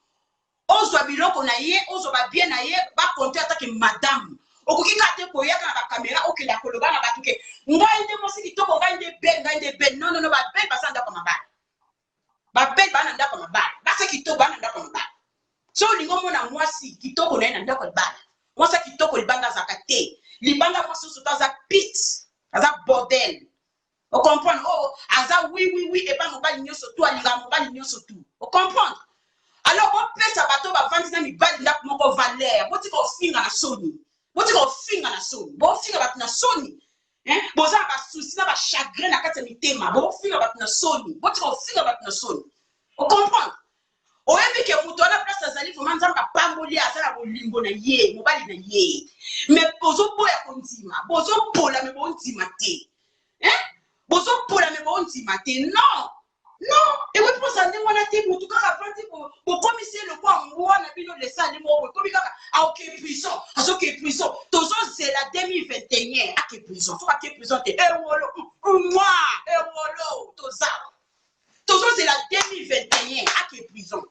ozwa biloko na ye, ozwa babien na ye, bakonte atake madame. Okoki kaka te koyaka na bakamera, okenda koloba na bato ke ngai nde mwasi kitoko, ngai nde belle, ngai nde belle. Non, non, non, babelle baza ndako ya mabala, babelle baa na ndako ya mabala, basi kitoko baa na ndako ya mabala. So olingi omona mwasi kitoko na ye na ndako ya libala, mwasi ya kitoko libanda azalaka te. Libanda mwasi nyonso to aza pite, aza bordel, ocomprendre? Oh, aza oui, oui, oui epa mobali nyonso tu, alingaka mobali nyonso tu, ocomprendre? Alors Bopesa bato bavandi na mibali ndako moko valeur. Botika kofinga na soni. Botika kofinga na soni. Bofinga bato na soni. Hein? Boza na ba soucis na ba chagrin na kati ya mitema. Bofinga bato na soni. Botika kofinga bato na soni. O comprendre? Oyebi ke moto wana place azali vraiment Nzambe apamboli ye, aza na bolingo na ye, mobali na ye. Mais bozoboya kondima, bozopola mais bondima te. Hein? Bozopola mais bondima te. Non! Non, ekoki kozala ndenge wana te. Motu kaka avandi, bokomisi ye lokola mbwa na bino, lesali moko boye. Ekomi kaka aoke prison, azoke prison. Tozozela 2021 ake prison. Soki ake prison te, ewolo, mwa, ewolo, toza. Tozozela 2021 ake prison.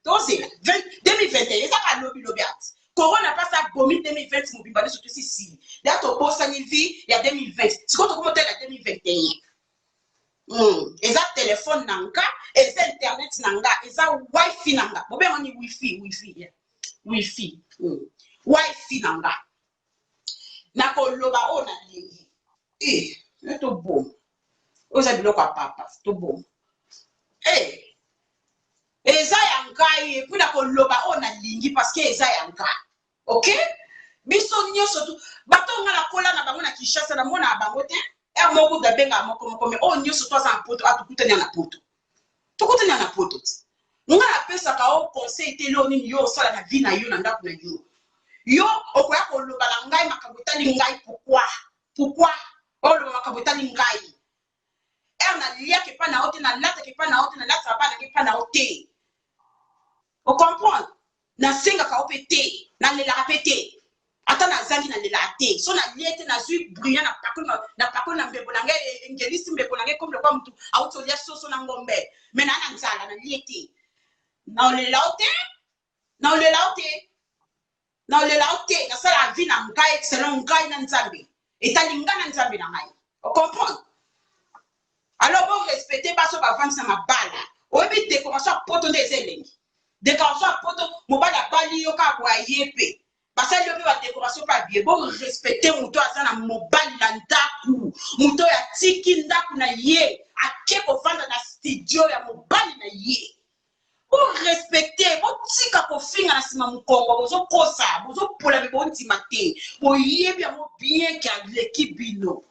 Tozela 2021 eza kaka lobi lobi ati. Corona mpasi abomi 2020 mobimba nyonso tosi sili. Da tobosani vie ya 2020. Sikoyo tokomi otala 2021. Eza telefone na nga, eza internet na nga, eza wifi na nga. Bobenga ni wifi, wifi, yeah. Wifi. Wifi na nga. Nakoloba oyo nalingi. Eh, toboma. Oyo eza biloko ya papa, toboma. Eh, eza ya ngai, et puis nakoloba oyo nalingi parce que eza ya ngai. Ok? Biso nyonso tu bato nga nakola na bango na Kinshasa, namona bango te. Er moko kutu abengaka moko moko, mais oyo nyonso to aza na poto, atukutani na poto. Tukutani na poto ti. Nga napesaka yo conseil te leo nini yo osala na vie na yo na ndako na yo. Yo okoya koloba na ngai makambo etali ngai pourquoi? Pourquoi? Oloba makambo etali ngai. Er naliaka epa na yo te, nalataka epa na yo te, nalataka bana epa na yo te. O comprendre? Nasengaka yo pe te, nalelaka pe te. Ata nazangi nalelaka te. So nalie te, nazwi brillant na pakoli na pakoli na mbebo na ngai, engelisi mbebo na ngai comme lokola mutu auti olia soso na ngombe. Mais na na nzala, nalie te. Naolela yo te, naolela yo te. Naolela yo te, nasala vie na ngai selon ngai na Nzambe. Etali ngai na Nzambe na ngai. O comprendre? Alors bon respecter baso bavandisa mabala. Oyebi décoration ya poto nde eza elengi. Décoration ya poto, mobali abali yo kaka boye aye pe. Basali yo pe ba décoration pa bien. Bon respecter moto aza na mobali na ndaku. Moto oyo atiki ndaku na ye, ake kovanda na studio ya mobali na ye. Bo respecter, botika kofinga na sima mukongo, bozokosa, bozopola me bondima te. Boyebi yango bien ke aleki bino.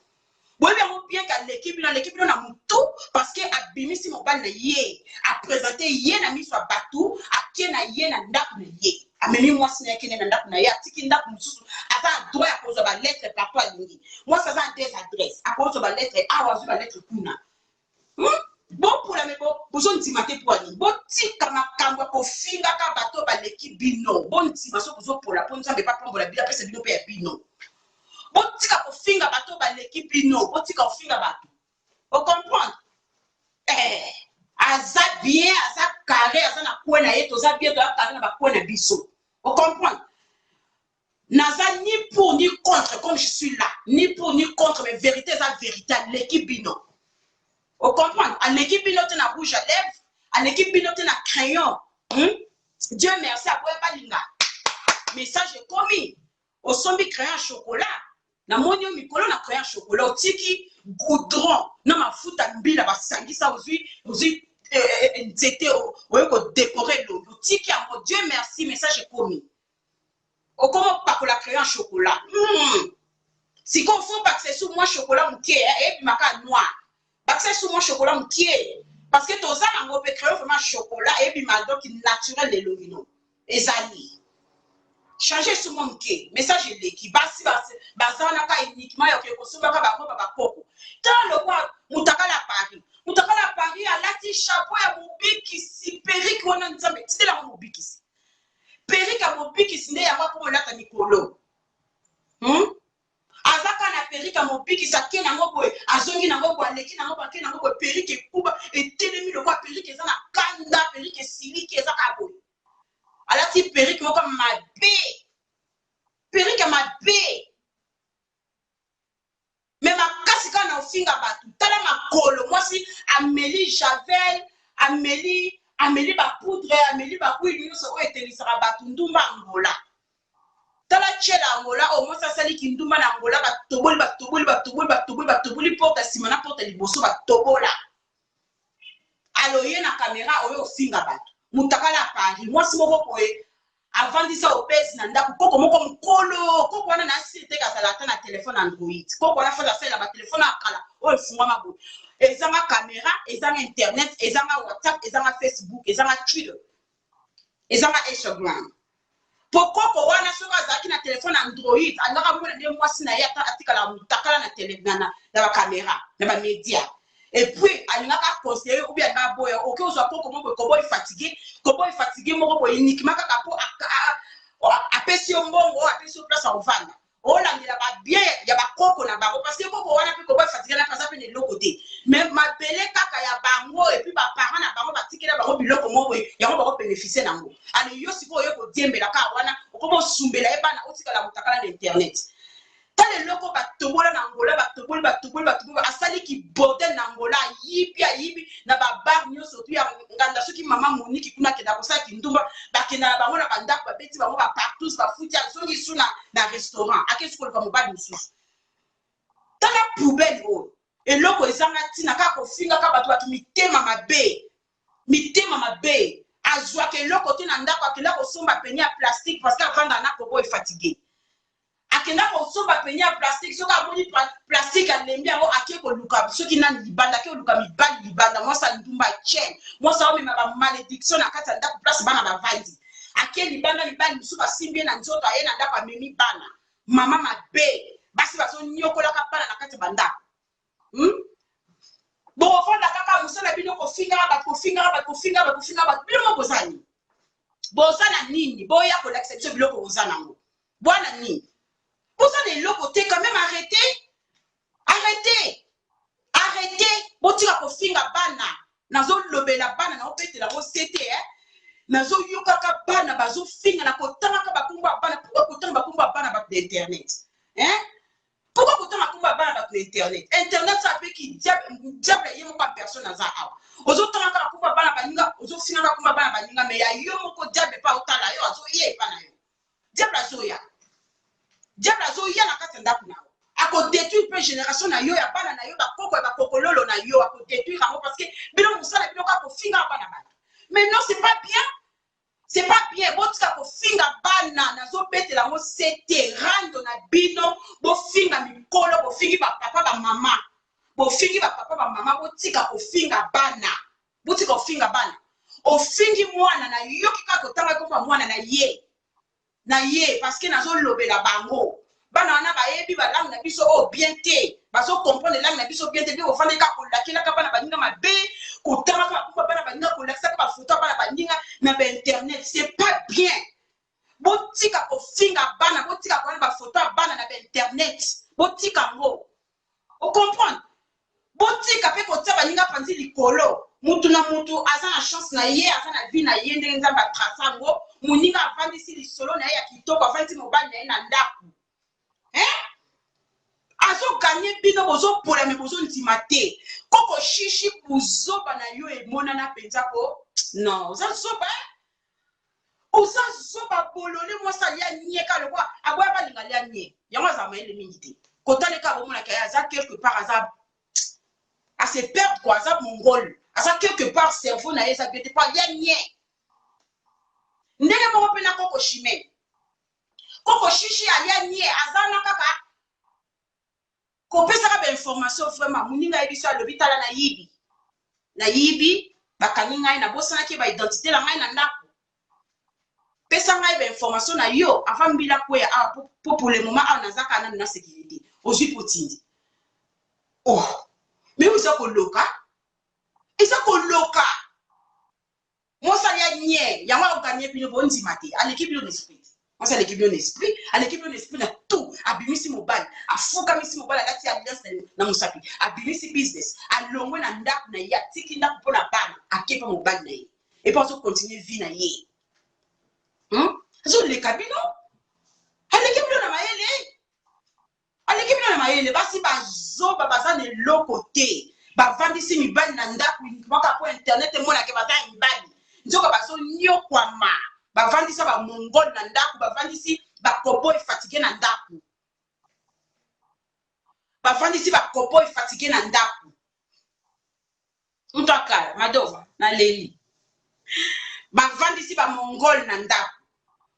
Boyebi yango bien ke aleki bino, aleki bino na mutu parce que abimisi mobali na ye, a présenter ye na miso ya batu, ake na ye na ndaku na ye. Amemi mwasi na ye akende na ndaku na ye, atiki ndaku mosusu, aza na droit ya kozwa ba lettres partout alingi. Mwasi aza na des adresses, akozwa ba lettres awa, azwi ba lettres kuna. Bopola me bozondima te mpo nini? Botika makambo ya kofingaka bato baleki bino. Bondima soki bozopola mpo Nzambe apambola bino, apesa bino mpe ya bino. Botika kofinga bato baleki bino, botika kofinga bato. O comprendre? Eh, aza bien, aza carré, aza na coin na ye, toza bien, toza carré na ba coin na biso. O comprendre? Naza ni pour ni contre, comme je suis là, ni pour ni contre, mais vérité eza vérité, aleki bino. O comprendre? Aleki bino te na rouge à lèvres, aleki bino te na crayon. Dieu merci, aboya balinga. Message ekomi, osombi crayon ya chocolat, namoni yo mikolo na crayon ya chocolat, otiki goudron na mafuta mbila basangisa, ozwi ozwi nzete oye kodécorer elongi, otiki yango. Dieu merci, message ekomi. Okoma opakola crayon chocolat. Sikoyo faut bakisa esu mwa chocolat mokie, ebimaka noir. Bakisa esu mwa chocolat mokie parce que toza nango pe crayon vraiment chocolat ebima donc naturel elongi no. Ezali. Changer esu mwa mokie, message eleki. Basi baza wana ka uniquement ya ke kosombaka bango ba bakoko. Tala lokwa mutakala Paris. Mutakala Paris alati chapeau ya mobikisi, perruque wana Nzambe tindela ngo mobikisi. Perruque ya mobikisi nde yango akoma olata mikolo. Aza kaka na perruque ya mobikisi, ake nango boye, azongi nango boye, aleki nango boye, ake nango boye, perruque ekuba, etelemi lokola perruque eza na kanda, perruque esiliki, eza kaka boye. Alati perruque moko mabe. Perruque ya mabe. Mais makasi kaka na ofinga bato. Tala makolo, mwasi ameli javel, ameli ameli ba poudre, ameli ba huile nyonso oyo etelisaka bato, ndumba Angola. Tala tshela Angola oyo mwasi asali kindumba na Angola, batoboli batoboli batoboli batoboli batoboli porte ya nsima na porte ya liboso batobola. Aloye na kamera oyo ofinga bato. Mutakala ya Paris, mwasi moko boye avandisa obese na ndako, koko moko mokolo. Koko wana na asili te, kazala ata na telefone Android. Koko wana faza asalela batelefone ya kala oyo efungwama boye, ezanga kamera, ezanga internet, ezanga WhatsApp, ezanga Facebook, ezanga Twitter, ezanga Instagram. Po koko wana soki azalaki na telefone Android, alingaka mona nde mwasi na ye ata atikala mutakala na tele, na bakamera, na bamedia. Et puis alingaka aconseille ou bien alingaka boya. Oke ozwa koko moko boye, koboy fatigue, koboy fatigue moko boye uniquement kaka po apesi yo mbongo, apesi yo place ya kovanda, olandela babien ya bakoko na bango. Parce que koko wana mpe koboy fatigue na aza mpe na eloko te, mais mabele kaka ya bango. Et puis baparent na bango batikela bango biloko moko boye, yango bakobénéficie nango. Ale yo sikoyo oye kodiembela kaka wana, okoma osumbela ye bana, otikala motakala na internet. Tala eloko batobola na Angola, batoboli, batoboli, batoboli. Asaliki bordel na Angola, ayibi, ayibi na babar nyonso tu ya nganda. Soki mama Moniki kuna akenda kosala kindumba, bakenda na bango na bandako, babeti bango bapartous, bafuti, azongi su na restaurant, akesi koluka mobali mosusu. Tala poubelle oyo, eloko ezanga ntina, kaka kofingaka bato. Bato mitema mabe, mitema mabe. Azwaka eloko te na ndako, akenda kosomba peni ya plastique parce que avanda na kobo efatigue. Akenda kosomba peni ya plastique, soki amoni plastique alembi yango, ake koluka soki nani libanda, ake koluka mibali libanda. Mwasi andumba chaine, mwasi aomema bamalédiction na kati ya ndako, place bana bavandi. Ake libanda, mibali mosusu basimbi ye na nzoto, aye na ndako, amemi bana. Mama mabe, basi bazonyokolaka bana na kati ya bandako, Bokofanda kaka, mosala bino kofingaka bato, kofingaka bato, kofingaka bato, kofingaka bato. Bino mo boza nini? Boza na nini? Boya kolakisa biso biloko boza nango. Bwana nini? Boza na eloko te. Quand même, arrêtez, arrêtez, arrêtez. Botika kofinga bana. Nazolobela bana, naobetela yango sete, eh? Nazoyokaka bana bazofinga na kotangaka bakombo ya bana. Pourquoi kotanga bakombo ya bana bato na internet, hein? Pourquoi kotanga kombo ya bana bato na internet? Internet sa mpe ki diable, diable ye moko ya personne aza awa. Ozotanga kaka kombo ya bana baninga, ozofingaka kombo ya bana baninga, mais ya yo moko, diable mpe aotala yo, azoya epa na yo. Diable azoya, diable azoya na kati ya ndako na yo, akodétruire mpe génération na yo ya bana na yo, bakoko ya bakokololo na yo, akodétruire yango, parce que bino mosala bino kaka kofinga bana bato. Mais non, c'est pas bien, c'est pas bien. Botika kofinga bana, nazobetela yango sete. Rando na bino, bofinga mikolo, bofingi bapapa, bamama, bofingi bapapa, bamama. Botika kofinga bana, botika kofinga bana. Ofingi mwana, nayoki kaka kotanga komba mwana na ye, na ye, parce que nazolobela bango. Bana wana bayebi balangue na biso oyo bien te, bazocomprendre langue na biso bien te. Mpe bofandeli kaka kolakelaka bana baninga mabe, kotangaka bakomba bana baninga, kolakisaka bafoto ya bana baninga na bainternet. C'est pas bien. Botika kofinga bana, botika koyana bafoto ya bana na bainternet, botika yango. Ocomprendre? Botika mpe kotia baninga panzi likolo. Mutu na mutu aza na chance na ye, aza na vie na ye ndenge Nzambe atrace yango. Moninga avandisi lisolo na ye ya kitoko, avandisi mobali na ye na ndako, hein? Azoganye bino, bozopola, me bozondima te. Koko Shishi, buzoba na yo emonana mpenza ko. Non, oza zoba, eh? Oza zoba, bolole. Mwasi alia nie ka lokwa aboya balinga alia nie, yango azala mayele mingi te. Kotaleka bomonaka ye aza quelque part, aza ase perdre quoi, aza mongol, aza quelque part, cerveau na ye eza bien te, po alia nie. Ndenge moko mpe na koko Chimene, koko Shishi alia nie, aza na kaka kopesaka bainformation. Vraiment, moninga ayebi so, alobi: "Tala, nayibi, nayibi, bakangi ngai, nabosanaki baidentité na ngai na ndako. Pesa ngai bainformation na yo avant mbila kweya awa, po pour le moment awa naza kaka nanu na sécurité." Ozwi mpo tindi. Oh, mais oza koloka, eza koloka. Mwasi alia nie, yango akoganye bino, bondima te. Aleki bino na esprit, mwasi aleki bino na esprit, aleki bino na esprit na tout. Abimisi mobali, afukamisi mobali, alati alliance na mosapi, abimisi business, alongwe na ndako na ye, atiki ndako mpo na bana, akepa mobali na ye, epo azocontinue vie na ye, Azoleka bino, aleki bino na mayele, aleki bino na mayele. Basi bazoba, baza na eloko te, bavandisi mibali na ndako maka po internet emonake baza ya mibali, nzoka bazonyokwama. Bavandisa bamongole na ndako, bavandisi bakoboy fatigue na ndako, bavandisi bakoboy fatigue na ndako. Mutu akala madova, naleli. Bavandisi ba mongol na ndako,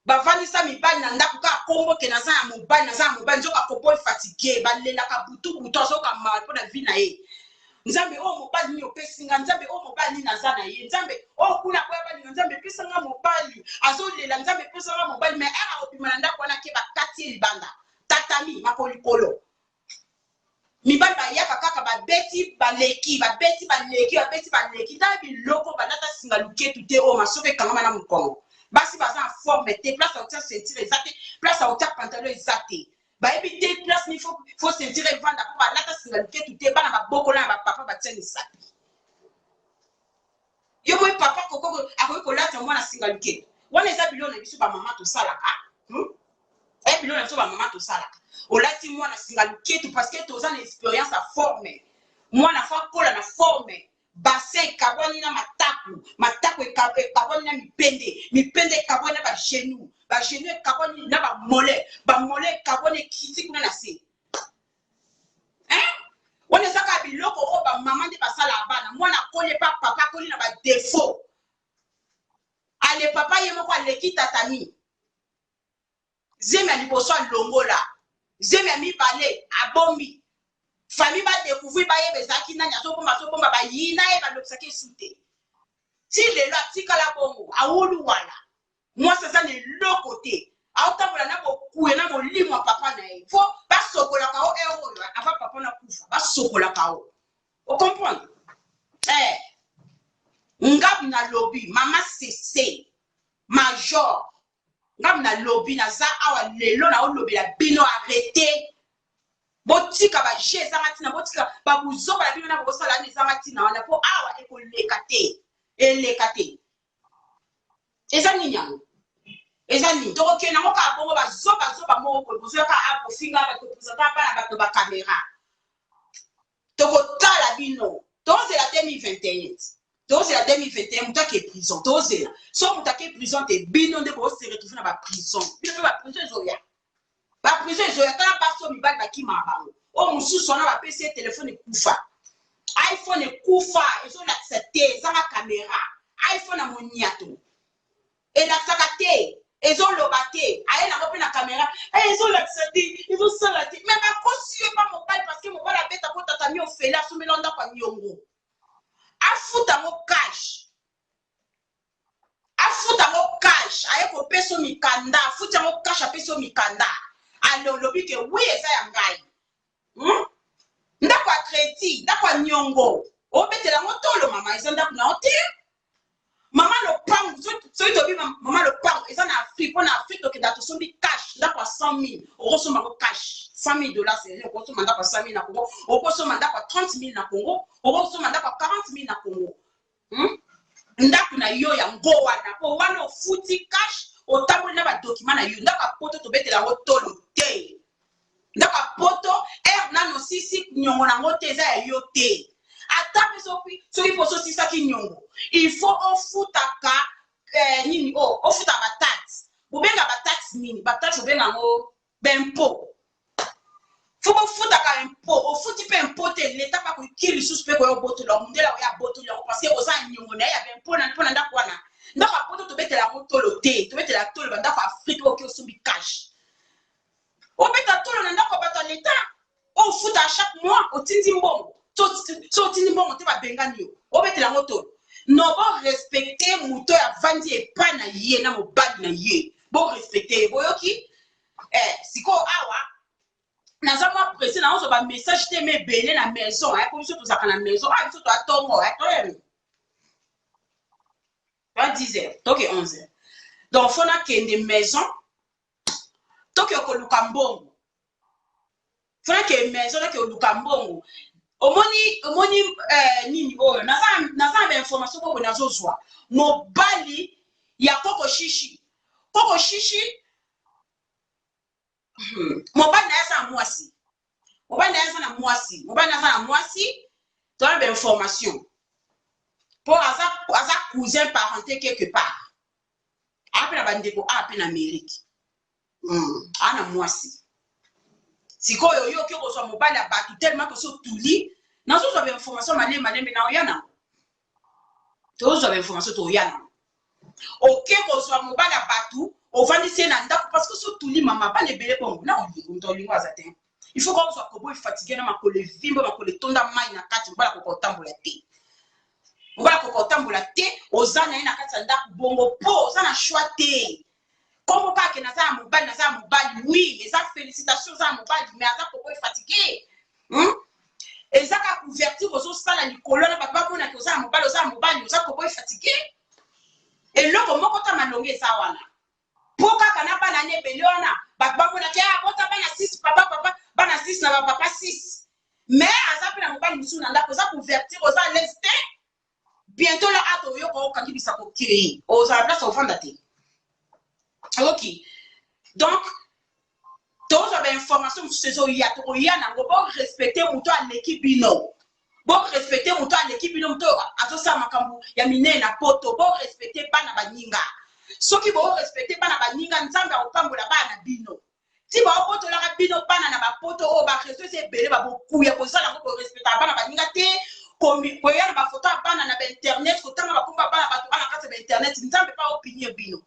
bavandisa mibali na ndako kaka kombo ke naza ya mobali, naza ya mobali, nzoka koboy fatigue, balelaka butu butu, azoyoka mawa mpo na vie na ye. Nzambe oyo mobali nini opesi nga, Nzambe oyo mobali nini naza na ye, Nzambe oyo kuna boya balinga, Nzambe epesa nga mobali, azolela Nzambe epesa nga mobali, mais ere akobima na ndako wana ke bakati ye libanda, tatami makolo likolo. Mibali bayaka kaka babeti baleki, babeti baleki, babeti baleki. Tala biloko balata singa luketu te, oyo masoko ekangama na mokongo. Basi baza na forme te, place ya kotia ceinture eza te, place ya kotia pantalon eza te. Bayebi te place ni faut ceinture evanda po balata singa luketu te, bana babokola na bapapa batia misapi. Yo moi papa koko akoki kolata mwana singa luketu. Wana eza biloko na biso ba mama tosalaka. Eh, biloko na biso ba mama tosalaka. Olati mwana singa luketu parce que toza na expérience ya forme. Mwana fa kola na forme. Bassin ekabwani na mataku, mataku ekabwani na mipende, mipende ekabwani na ba genoux, ba genoux ekabwani na ba mollet, ba mollet ekabwani ekiti kuna na se. Hein? Wana eza kaka biloko oyo ba mama nde basalaka bana. Mwana akoli epa papa, akoli na ba défaut. Ale papa ye moko aleki tatami. Zemi ya liboso alongola, zemi ya mibale abombi. Famille ba découvrir, bayeba ezalaki nani azobomba, azobomba, bayina ye, balobisaki esu te. Ti lelo atikala bongo, awulu wala. Mwasi aza na eloko te, aotambola na bokuya na molimo ya papa na ye. Fo basokolaka o heure oyo avant papa na kufa, basokolaka o. O comprendre? Eh, ngabu nalobi mama Sese major, ngabu nalobi naza awa lelo naolobela bino, arrêtez. Botika ba jeu ezanga ntina, botika ba buzoba na bino na bokosala wana ezanga ntina wana, po awa ekoleka te, eleka te. Eza nini yango? Eza nini? Tokokende yango kaka bongo, bazoba zoba moko boye, bozoya kaka awa kofinga bato, kopresente bana bato ba camera. Tokotala bino, tozela 2021, tozela 2021, moto ake prison, tozela. So moto ake prison te, bino nde bo se retrouver na ba prison. Bino mpe ba prison ezoya. Ba prison ezoya, tala basi oyo mibali bakimaka bango. Oyo mosusu wana bapesi ye telefone ekufa. iPhone ekufa, ezolakisa te, ezanga kamera. iPhone ya moniato. Elakisaka te, ezoloba te, aye nango mpe na kamera. Eh, ezolakisa te, ezosala te. Mais bakosi yo epa mobali parce que mobali abeta ko tata mi ofele asombela ndako ya niongo. Afuta yango cash. Afuta yango cash, aye kopesa yo mikanda, afuti yango cash, apesi yo mikanda. Ale olobi ke oui eza ya ngai. Ndako ya crédit, ndako ya niongo. Obetela yango tolo mama, eza ndako na yo te. Mama lopango, soki tobi mama lopango eza na Afrique, mpo na Afrique tokenda tosombi cash, ndako ya 100 000, okosomba yango cash, 100 000 $, c'est rien, okosomba ndako ya 100 000 na Congo, okosomba ndako ya 30 000 na Congo, okosomba ndako ya 40 000 na Congo. Ndako na yo yango wana, mpo wana ofuti cash, otamboli na ba document na yo. Ndako ya poto tobetela yango tolo te. Ndako ya poto aire nano osisi niongo nango te, eza ya yo te. Ata mpe soki mpo osisaki niongo, il faut ofutaka, nini oyo, ofutaka ba taxe. Bobenga ba taxe nini? Ba taxe bobenga yango ba impôt. Faut bofutaka impôt, ofuti mpe impôt te, l'État mpe akoki lisusu mpe koya obotola, mondele akoya abotola yango parce que oza niongo na ye ya ba impôt na mpo na ndako wana. Ndako ya poto tobetela yango tolo te, tobetela tolo ba ndako ya Afrique oyo oki osombi cash. Obeta tolo na ndako ya bato ya l'État, ofuta à chaque mois, otindi mbongo. So otindi mbongo te, babengani yo. Obetela yango tolo. No, bo respecte moto oyo avandi epai na ye na mobali na ye. Bo respecte ye, boyoki? Sikoyo awa naza mwa pressé, nazozwa ba message te me ebele na maison, po biso tozalaka na maison. Ah, biso toya tongo, toyemi. Toya 10 heures, toke 11 heures. Donc faut nakende maison, toke koluka mbongo. Faut nakende maison, toke koluka mbongo. Omoni, omoni, nini oyo naza na ba information bobo nazozwa. Mobali ya Koko Shishi. Koko Shishi, mobali na ye aza na mwasi. Mobali na ye aza na mwasi. Mobali na ye aza na mwasi, toza na ba information. Po aza cousin parenté quelque part. Aza pe na bandeko awa pe na Amérique. Aza na mwasi. Sikoyo yo okoki kozwa mobali ya bato tellement que so tuli, nazozwa ba information malembe malembe na oya nango. Tozwa ba information toya nango. Oke kozwa mobali ya bato, ovandisi ye na ndako parce que so otuli mama bana ebele bongo na olingo, moto olingo aza te. Il faut kozwa kobo efatigue na makolo evimba, makolo etonda mai na kati, mobali akoka kotambola te, mobali akoka kotambola te. Oza na ye na kati ya ndako bongo mpo oza na choix te. Kombo kaka ke naza ya mobali, naza ya mobali, oui, eza félicitation, oza ya mobali, mais aza kobo efatigue, Eza kaka couverture ozosala likolo na bato bamonaki oza ya mobali, oza ya mobali, oza kobo efatigue. Eloko moko ta malonga eza wana mpo kaka na bana ne ebele wana bato bamonaki ah, bota bana 6, papa papa bana 6 na bapapa 6, mais aza mpe na mobali mosusu na ndako. Oza couverture, oza à l'aise te. Bientôt la ata oyoka okangi bisako kei, ozala place ofanda te. Ok, donc tozwa bainformation mosusu ezoya, tokoya nango. Borespecte moto aleki bino, borespecte moto aleki bino, moto azosala makambo ya minene na poto. Borespecte bana baninga. Soki borespecte bana baninga, Nzambe akopambola bana na bino. Ti baobotolaka bino bana na bapoto oyo, bareseau eza ebele, babokuya bozala yango. Borespectaka bana baninga te, koya na bafoto ya bana na bainternet, kotanga bakombo ya bana bato ana kati ya bainternet. Nzambe mpe aopinir bino.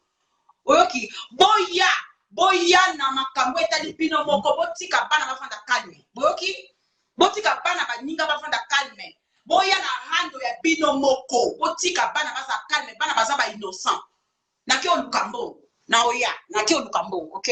Oyoki? Boya, boya na makambo etali bino moko. Botika bana bafanda calme. Boyoki? Botika bana baninga bafanda calme. Boya na rando ya bino moko. Botika bana baza calme, bana baza bainnocent. Nake oluka mbongo na oya, nake oluka mbongo. Ok.